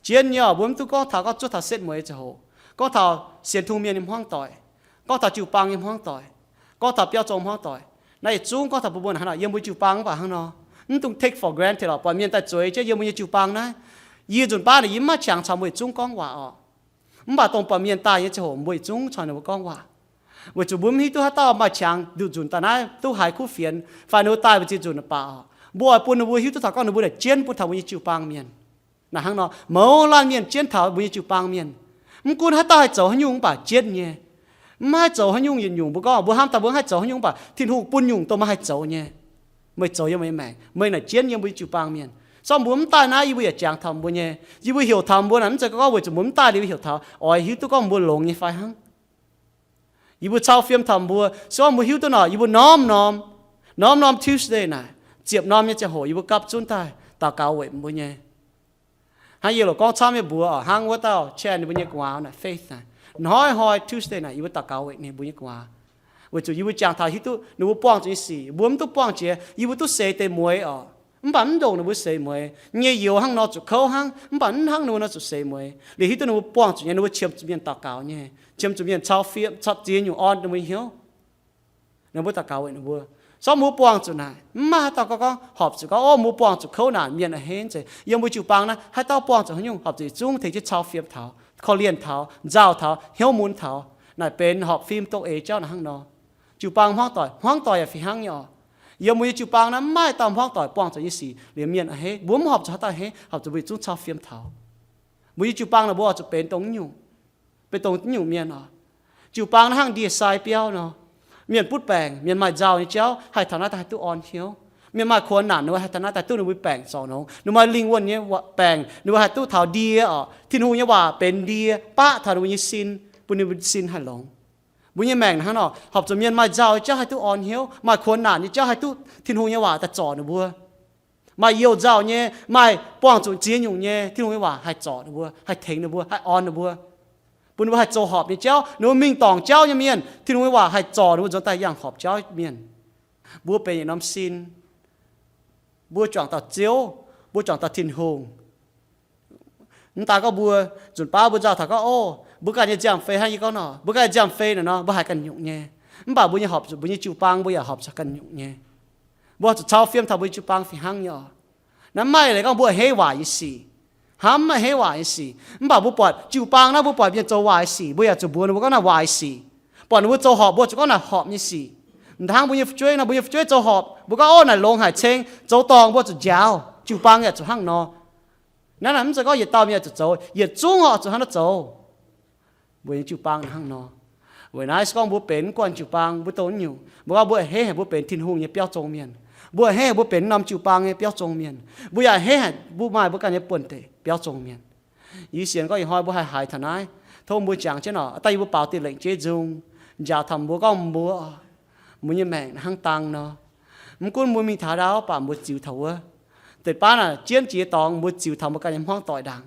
Zien nyei oc, mbuo mv duqv gorngv taux gorngv zuov taux setv mueiz ziangh hoc, gorngv taux sienx Tin-Hungh mienh nyei hmuangv doic, gorngv taux jiu-baang nyei hmuangv doic, gorngv taux biauv zong hmuangv doic. Naaiv yietc zungv gorngv taux bun mbuo naaic hnangv nor, yiem mbuo jiu-baang mv baac hnangv nor. Mv dungx take for granted oc, buatc mienh daaih zueiz jienv yiem mbuo nyei jiu-baang naaiv, yie nzunc baav naaic yie mv maaih qangx caux mbuo yietc zungv gorngv waac oc. Mv baac dongh buatc mienh daaih nyei ziangh hoc mbuo yietc zungv caux ninh mbuo gorngv waac. Weic zuqc mbuo mv hiuv duqv haaix dauh maaih qangx nduqc nzunc daaih naaiv duqv haiz kuv fienx, fai ninh mbuo daaih mbu'ziex nzunc baac oc, mbuo oix bun ninh mbuo hiuv duqv taux gorngv ninh mbuo naaic jienv bun taux mbuo nyei jiu-baang mienh. Naaic hnangv nor, mouz laanh mienh jienv taux mbuo nyei jiu-baang mienh. Mv gunv haaix dauh haih zoux haaix nyungc mv baac jienv nyei. Mv haih zoux haaix nyungc yietc nyungc, mbuo gorngv mbuo hnamv daaih mbuo haih zoux haaix nyungc mv baac Tin-Hungh bun nyungc dongh meih haih zoux nyei. Meih zoux yiem meih nyei maengc, meih naaic jienv yiem mbuo nyei jiu-baang mienh. Sortv mbuo mv daaih naaiv yie mbuo yaac jangx taux mbuo nyei. Yie mbuo heuc taux mbuo naaic mv zeiz gorngv weic zuqc mbuo mv daaih liuz heuc taux, oix hiuv duqv gorngv mbuo longx nyei fai hnangv. Yie mbuo cau fiem taux mbuo, se gorngv mbuo hiuv duqv nor, yie mbuo norm norm, norm norm Tuesday naaic, ziepc norm nyei ziangh hoc yie mbuo gapv zunv daaih daux gaux weic mbuo nyei. Hnangv yie loc gorngv camv nyei mbuox oc, hnangv wuov dauh Chen ninh mbuo nyei gu'nguaaz naaic, Faith naaic, hnoi hnoi Tuesday naaic yie mbuo daux gaux weic ninh mbuo nyei gu'nguaaz. Weic zuqc yie mbuo jangx taux hiuv duqv ninh mbuo buangh zuqc nyei sic, mbuo mv duqv buangh jiex, yie mbuo duqv seix deix mueiz oc. Mv baac mv ndongc ninh mbuo seix mueiz nyei youz hnangv nor zuqc kouv hnangv, mv baac mv hnangv ninh mbuo nor zuqc seix mueiz. Liuz hiuv duqv ninh mbuo buangh zuqc nyei, ninh mbuo qiemx zuqc mienh daux gaux nyei, qiemx zuqc mienh cau fiem, cau ziex nyungc orn ninh mbuo hnyouv. Ninh mbuo daux gaux weic ninh mbuo. Sortv mbuo buangh zuqc naaic, mv maaih haaix dauh gorngv, gorngv horpc zuqc gorngv, ov, mbuo buangh zuqc kouv naanc mienh a'hneiv zeiz. Yiem mbuo jiu-baang naaiv, haaix dauh buangh zuqc haaix nyungc, horpc zuqc yietc zungv tengx jienv cau fiem taux, korv-lienh taux, nzauh taux, hnyouv mun taux. Naaic benx horpc fim dongh eix jauv naaic hnangv nor. Jiu-baang hmuangv doic, hmuangv doic yaac fih hnangv nyei oc. Yiem mbuo nyei jiu-baang naaiv, mv maaih dauh hmuangv doic buangh zuqc nyei sic liuz mienh a'hneiv. Mbuo mv horpc zuqc haaix dauh a'hneiv, horpc zuqc mbuo yietc zungv cau fiem taux. Mbuo nyei jiu-baang naaic mbuo oix zuqc benx dongh nyungc, benx dongh nyungc mienh oc. Jiu-baang naaiv hnangv ndie-sai biauv nor. Mienh butv baengc, mienh maaih nzauh nyei jauv haih taux naaiv daaih haih duqv orn hnyouv. Mienh maaih kuonx naanc ninh mbuo haih taux naaiv daaih duqv ninh mbuo baengc zorc longx. Ninh maaih lingh wuonh nyei baengc ninh mbuo haih duqv taux ndie oc. Tin-Hungh nyei waac benx ndie baqv taux ninh mbuo nyei sin, bun ninh mbuo sin haih longx. Mbuo nyei maengc hnangv nor, horpc zuqc mienh maaih nzauh nyei jauv haih duqv orn hnyouv, maaih kuonx naanc nyei jauv haih duqv Tin-Hungh nyei waac daaih zorc ninh mbuo. Maaih youh nzauh nyei, maaih buangh zuqc ziex nyungc nyei Tin-Hungh nyei waac haih zorc ninh mbuo, haih tengx ninh mbuo, haih orn ninh mbuo, bun ninh mbuo haih zoux horpc nyei jauv. Ninh mbuo mingh dorngc jauv nyei mienh, Tin-Hungh nyei waac haih zorc ninh mbuo nzuonx daaih yangh horpc jauv mienh. Mbuo benx yietc norm sin, mbuo juangc dauh Ziouv, mbuo juangc dauh Tin-Hungh. Mv daaih gorngv mbuo nzunc baav mbuo nzauh taux gorngv, ov, mbuo ganh nyei nziaamv-fei hnangv yie gorngv nor, mbuo ganh nziaamv-fei naaic nor, mbuo haiz ganh nyungc nyei. Mv baac mbuo nyei horpc zuqc mbuo nyei jiu-baang mbuo yaac horpc zuqc ganh nyungc nyei. Mbuo horpc zuqc cau fiem taux mbuo nyei jiu-baang fih hnangv nyei oc. Naaiv mv maaih leiz gorngv mbuo a'hneiv waaic nyei sic, hnamv a'hneiv waaic nyei sic. Mv baac mbuo buatc jiu-baang naaiv, mbuo buatc mienh zoux waaic sic, mbuo yaac zuqc mbuox ninh mbuo gorngv naaiv waaic sic. Buatc ninh mbuo zoux horpc, mbuo zuqc gorngv naaic horpc nyei sic. Hnangv mbuo nyei fu'jueiv nor, mbuo nyei fu'jueiv zoux horpc, mbuo gorngv, ov, naaic longx haic, ceng, zoux dorngc, mbuo zuqc njaaux. Jiu-baang yaac zuqc hnangv nor. Naaiv naaic mv zeiz gorngv yietc dauh mienh zuqc zoux, yietc zungv oix zuqc hnangv naaiv zoux. Mbuo nyei jiu-baang hnangv nor. Weic naaiv se gorngv mbuo benx mv guanh jiu-baang, mbuo dongh nyungc, mbuo gorngv mbuo a'hneiv haic mbuo benx Tin-Hungh nyei biauv zong mienh. Mbuo a'hneiv haic mbuo benx norm jiu-baang nyei biauv zong mienh. Mbuo yaac a'hneiv haic mbuo maaih mbuo ganh nyei buonv-deic biauv zong mienh. Yie sienx gorngv ih hnoi mbuo haih haiz taux naaiv, tov mbuo jangx jienv oc, daaih yie mbuo baaux diuh lengc jeiv nzung, njaaux taux mbuo gorngv mbuo, mbuo nyei maengc hnangv dang nor. Mv gunv mbuo mingh taux ndau, mv baac mbuo ziux taux wuov. Deix baav naaic jienv jiex dorngx mbuo ziux taux mbuo ganh nyei hmuangv doic ndaangc.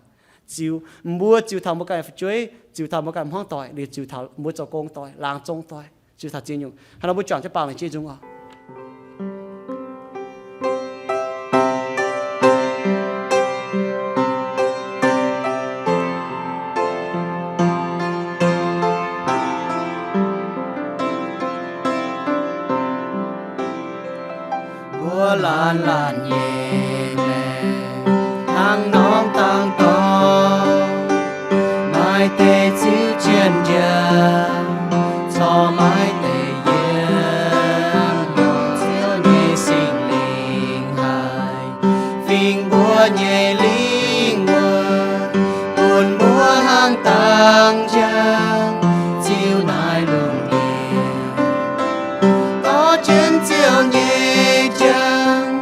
Ziux, mbuo ziux taux mbuo ganh nyei fu'jueiv, ziux taux mbuo ganh hmuangv doic, liuz ziux taux mbuo zoux gong doic, laangz zong doic, ziux taux ziex nyungc. Hnangv nor mbuo juangc jienv baaux lengc jeiv nzung oc. Mbuo laanh laanh nyei maengc hnangv norm dangh dorngx, maaih deix ziux jienv njang, corc maaih deix yiem Ziouv nyei Singx Lingh haic, fingx mbuo nyei lingh wuonh, bun mbuo hnangv dangh njang ziux naaiv lungh ndiev. Dorh jienv Ziouv nyei njang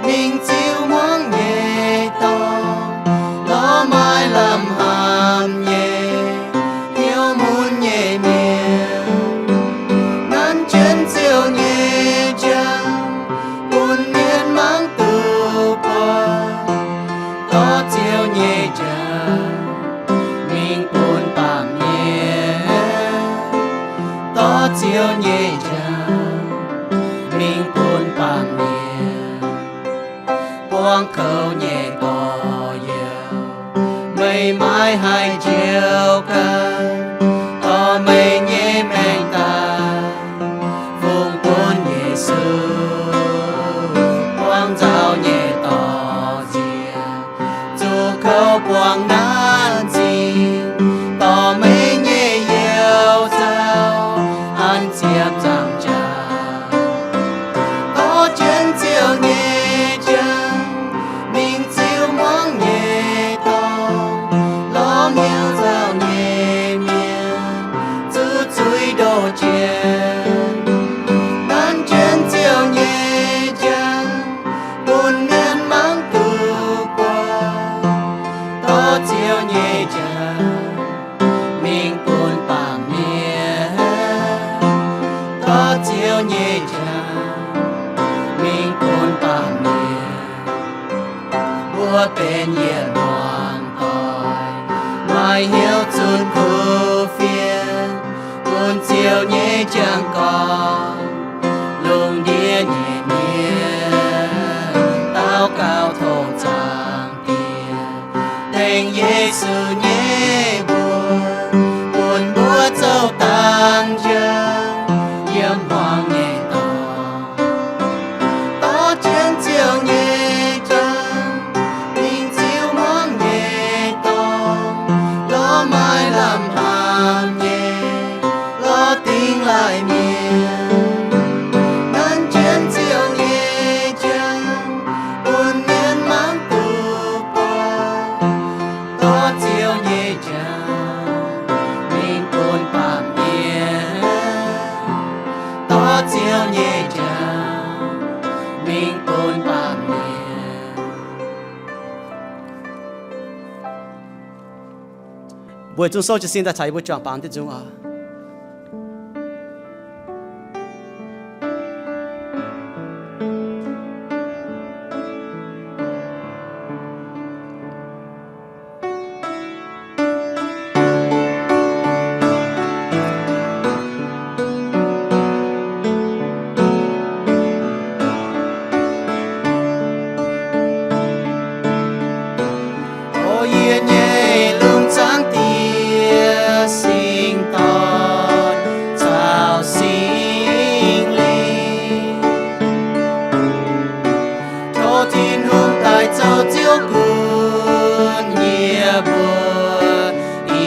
mingh ziux hmuangv nyei dorngx, lorz maaih lamh hlamv nyei, hnyouv mun nyei mienh. Nanv jienv Ziouv nyei njang bun mienh mangc duqv buatc. Dorh Ziouv nyei njang mingh bun baamh mienh. Dorh Ziouv nyei njang mingh bun baamh mienh, buangv kouv nyei gorx-youz, meih maiv haih njoux gaax. Dorh meih nyei maengc daaih fungx bun Yesu, buangv nzauh nyei dorh nziex, zuqc kouv buangv naanv zingh. Dorh meih nyei youz zauh an ziepc nzaangc jaax. Dorh jienv Ziouv nyei njang mingh ziux muangx nyei dorngx, lorz hnyouv nzauh nyei mienh zuqc zuiz ndoh jiex. Nanv jienv Ziouv nyei njang bun mienh mangc duqv buatc. Dorh Ziouv nyei njang mingh bun baamh mienh, dorh Ziouv nyei njang mingh bun baamh mienh. Mbuo benx yietc hmuangx doic, maaih hnyouv zunh kuv fienx, bun Ziouv nyei njang gorngv, lungh ndiev nyei mienh daux gaux tov Zaangc Diex, tengx Yesu nyei mbuox, bun mbuo zoux dangx njang yiem hmuangx nyei dorngx. Dorh jienv Ziouv nyei njang mingh ziux hmuangx nyei dorngx, lorz maaih lamh hnaangx nyei, lorz dingh laaih mienh. Nanv jienv Ziouv nyei njang bun mienh mangc duqv buatc. Dorh Ziouv nyei njang mingh bun baamh mienh, dorh Ziouv nyei njang mingh bun baamh mienh. Mbuo zungv souv jiez sin daaih caux yie mbuo juangc baamz diuh nzung oc. O yie nyei lungh zaangc Diex, Singx Dorn caux Singx Lingh, tov Tin-Hungh daaih zoux Ziouv gunv yie mbuo i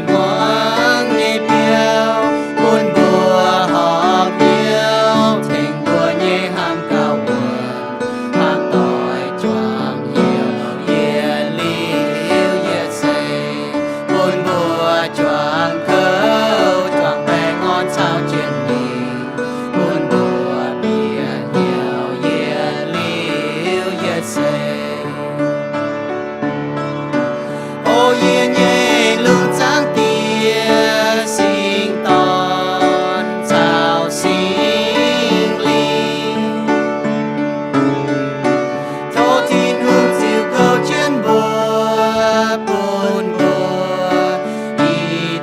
hmuangx nyei biauv, bun mbuo horpc hnyouv tengx mbuo nyei hnamv gauh wuonc, hnamv doic juangc hnyouv yietc liuz yietc seix, bun mbuo juangc kouv juangc baengh orn caux jiex mingh, bun mbuo bieqc hnyouv yietc liuz yietc seix. O yie nyei lungh zaangc Diex, Singx Dorn caux Singx Lingh, tov Tin-Hungh ziux kouv jienv mbuo, bun mbuo i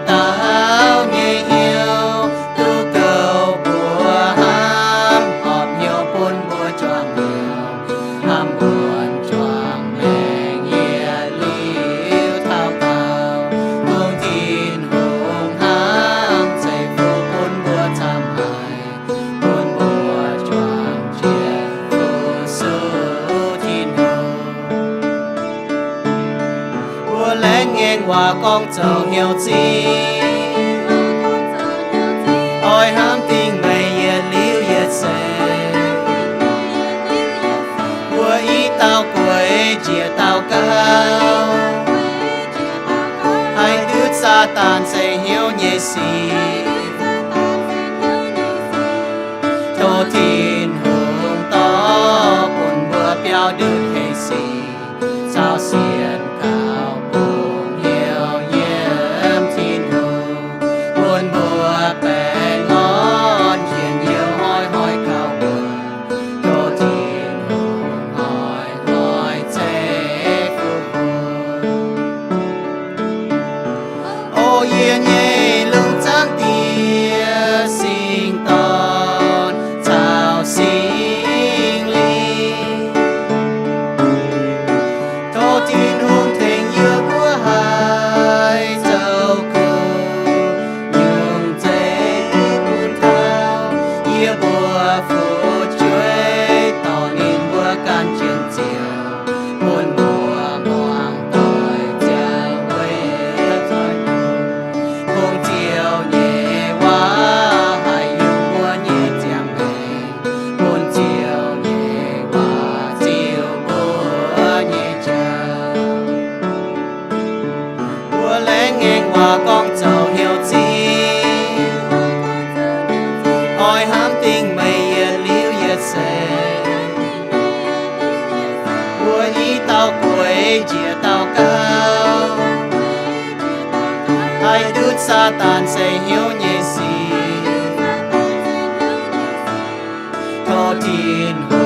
dauh nyei hnyouv duqv kouv mbuo hnamv, horpc hnyouv bun mbuo juangc hnyouv, hnamv wuonc juangc maengc yietc liuz taux daauh, bun Tin-Hungh hnamv ceix fuqv bun mbuo camv haic, bun mbuo juangc jiex fu-sux Tin-Hungh. Mbuo laengz ngaengc waac gorngv zoux hnyouv zingh, oix hnamv dingc meih yietc liuz yietc seix. Mbuo i dauh gueix njiec daux gaux, haih ndutv Saadaan ceix hnyouv nyei sic. Tov Tin-Hungh dorh bun mbuo biaux ndutv hec sic caux sienx kaux bungx hnyouv yiem Tin-Hungh, bun mbuo baengh orn njien-youh hnoi-hnoi gauh wuonc. Tov Tin-Hungh hnoi-hnoi ceix fuqv mbuo. O yie nyei lungh zaangc Diex, gorngv zoux hnyouv zingv, oix hnamv dingc meih yietc liuz yietc seix. Mbuo i dauh gueix njiec dauh gauh, haih ndutv Saadaan seix hnyouv nyei sic. Tov Tin-Hungh